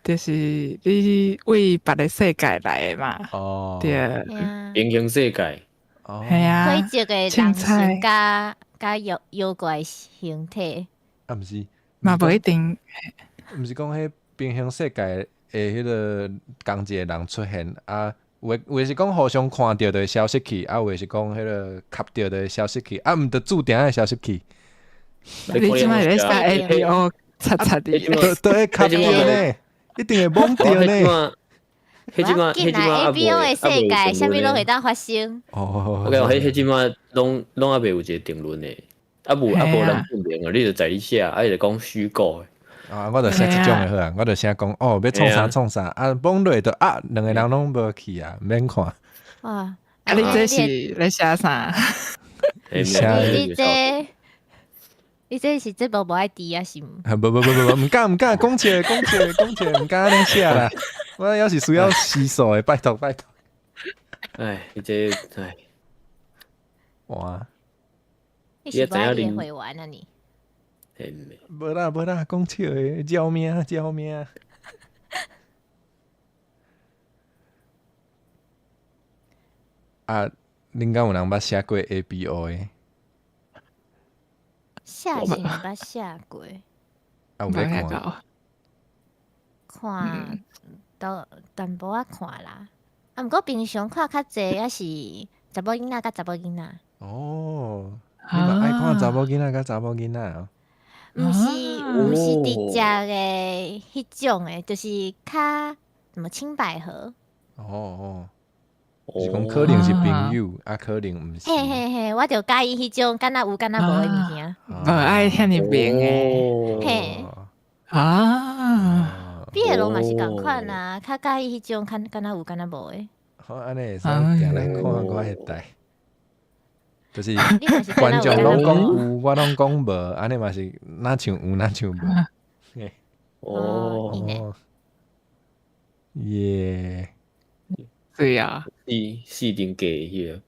就是你為別个世界來的嘛？哦，對。平行世界。係啊。規則的人生佮佮妖妖怪形體。啊，毋是。嘛無一定。毋是講彼平行世界的彼个仝一个人出現啊？有的有的是講互相看著就會消失去，啊，有的是講彼个磕著就會消失去，啊，毋著注定愛消失去。你這擺咧寫 ABO 擦擦的，都會磕著呢，一定會摸著呢。彼這擺，彼這擺 ABO 的世界，啥物攏會當發生。哦，我講彼彼這擺攏攏猶未有一個定論的，啊無啊無人證明啊，你就在咧寫，啊伊就講虛構的。啊！我就寫這種的好啊，我就寫講哦，欲創啥創啥啊，摸落就啊，兩个人攏無去啊，免看。哇！啊，你這是咧寫啥？你寫你這你這是節目無愛佇啊？是毋？無無無無無，毋敢毋敢，講笑講笑講笑，毋敢按呢寫啦。我猶是需要時數的，拜託拜託。唉，你這唉，哇！你是無愛練會員啊你？無啦無啦，講笑的，饒命饒命！啊，恁敢有人捌寫過 ABO 的？寫是毋捌寫過。啊，有咧看？看，都淡薄仔看啦。啊，毋過平常看較濟，抑是查某囡仔佮查某囡仔。哦，你嘛愛看查某囡仔佮查某囡仔哦？毋是毋是直接的彼種的，就是較什麼青百合。哦哦，是講可能是朋友，啊可能毋是。嘿嘿嘿，我就佮意彼種敢若有敢若無的物件。無愛遐爾明的。嘿。啊。 BL 嘛是仝款啊，較佮意彼種較敢若有敢若無的。好，按呢會使定來看我彼代。就是觀眾攏講有，我攏講無，按呢嘛是若像有，若像無。哦，耶，對啊，四重格彼个，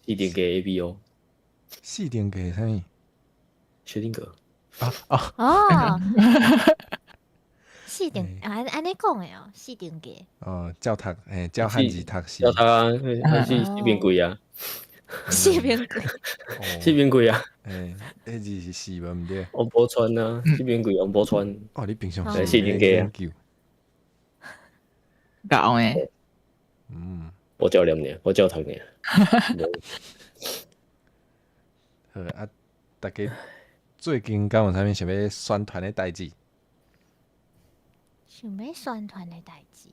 四重格 ABO，四重格啥物？薛定諤。啊哦，四四重啊，按呢講的哦，四重價。哦，照讀，嘿，照漢字讀是。照讀啊，是四邊櫃啊。四邊櫃。四邊櫃啊。嘿，彼字是四無毋對。王寶釧啊，四邊櫃王寶釧。哦，你平常時四重價啊。𠢕的。我照念爾，我照讀爾。好啊，大家最近敢有啥物想欲宣傳的代誌？想欲宣傳的代誌。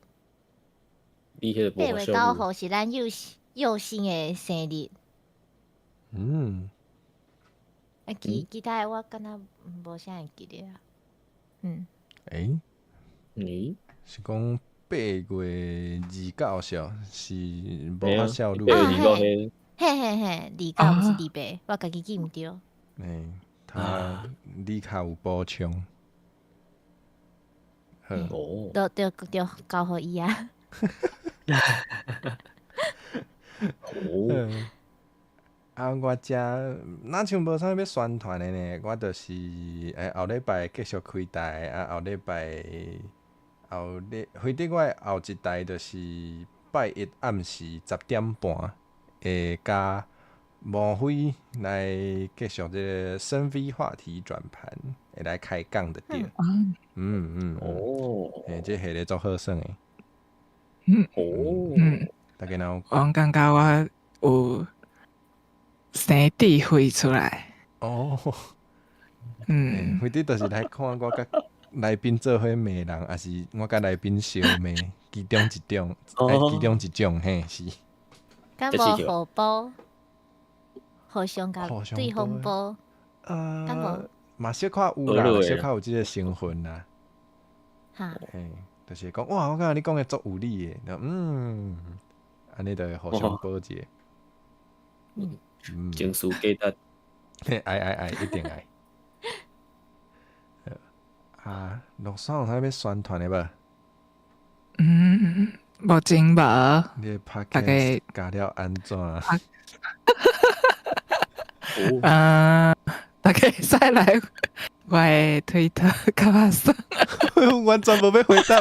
你彼個8月9號是咱幼幼新的生日。啊，其他的我敢若無啥會記得啊。欸？嗯？是講8月29是是魔法少女？八月二九彼。嘿嘿嘿，29毋是28，我家己記毋著。欸，他你較有補充。好。哦。就就就交予伊啊。哦。啊，我遮若像無啥物欲宣傳的呢，我就是後禮拜繼續開台，啊後禮拜後禮，反正我的後一台就是拜一暗時10點半，會佮無非來繼續這個深 V 話題轉盤，會來開講就對。哦。欸，這系列足好耍的。哦。大家若有我感覺我有生智慧出來。哦。反正就是來看我佮來賓做伙罵人，抑是我佮來賓相罵，其中一種，其中一種嘿是。敢無互補，互相共對方補。敢無？嘛小可有啦，小可有這個成分啦。哈。嘿，就是講哇，我感覺你講的足有理的，按呢就會互相補一下。情緒價值。嘿，愛愛愛，一定愛。啊，樂山有啥欲宣傳的無？目前無。你的 podcast 加了按怎？大家會使來我的推特較較算。完全無欲回答。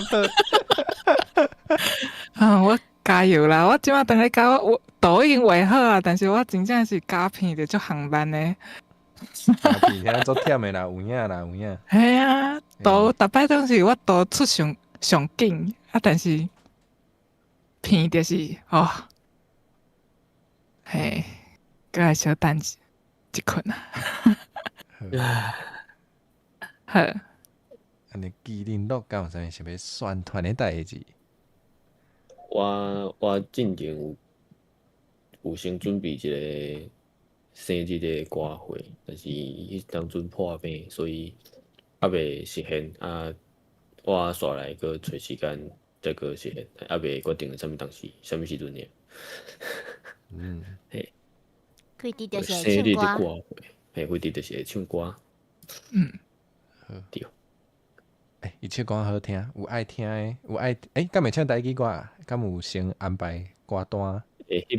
啊，我加油啦！我這馬當咧教我圖已經畫好啊，但是我真正是膠片就足緩慢的。膠片遐足忝的啦，有影啦，有影。嘿啊，圖逐擺攏是我圖出上上緊啊，但是片就是哦，嘿，閣來小等一困啊。好。按呢，麒麟樂敢有啥物想欲宣傳的代誌？我進前有先準備一個生日的歌會，但是彼當陣破病，所以猶未實現。啊，我煞來閣揣時間再閣實現，猶未決定啥物當時，啥物時陣爾。嘿。開佇就是生日的唱歌。歌會，嘿，開佇就是會唱歌。對。欸，伊唱歌好聽，有愛聽的，有愛，欸，敢會唱台語歌啊？敢有先安排歌單？欸，彼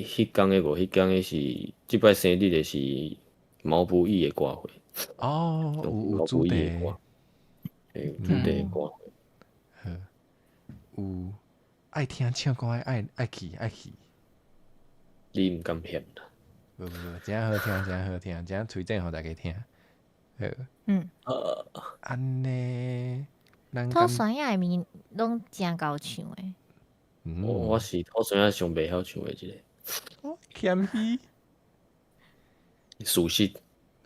彼工的無，彼工的是這擺生日的是毛不易的歌會。哦，有主題。欸，有主題的歌會。好，有愛聽唱歌的愛愛去愛去。你毋敢嫌啦？無無無，真好聽，真好聽，真推薦予大家聽。好。按呢，咱土山仔的面攏誠𠢕唱的。我是土山仔上袂曉唱的一個。哦，謙虛。事實。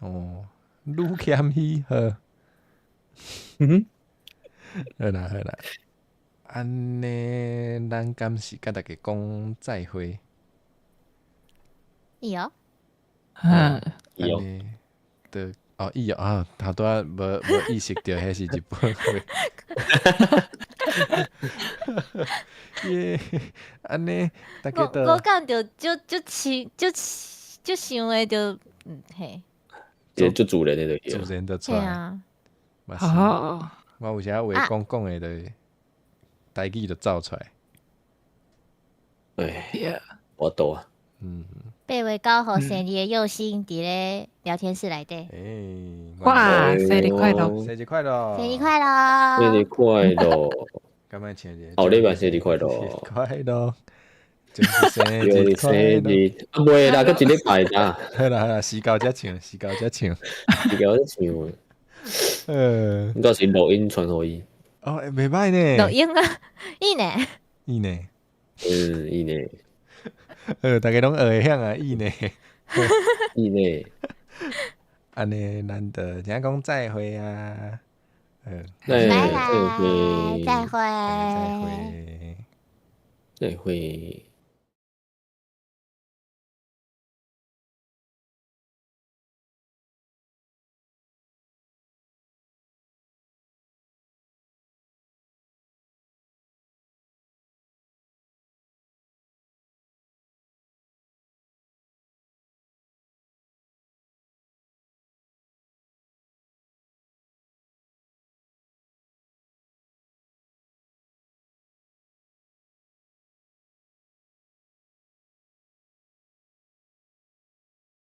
哦，愈謙虛好。好啦好啦，按呢，咱敢是佮大家講再會？伊哦。伊哦。對。哦，伊哦，啊，頭拄仔無意識著，彼是日本話。耶，按呢，大家都。我講著足足似足足想的就，嘿。這足自然的就自然就出來。啊。嘛是。我有時話講講的就，台語就走出來。哎，我懂啊。8月9號生日的佑星佇咧聊天室內底。欸，哇，生日快樂！生日快樂！生日快樂！生日快樂！敢欲唱一個？後禮拜生日快樂！快樂！就是生日快樂！啊，袂啦，閣一禮拜啦。好啦好啦，時到才唱，時到才唱，時到才唱。應該是錄音傳予伊。哦，袂歹呢。錄音啊，伊呢？伊呢？嗯，伊呢？大家攏學會曉啊，伊呢？伊呢？按呢，咱就請講再會啊！拜拜，再會，再會，再會。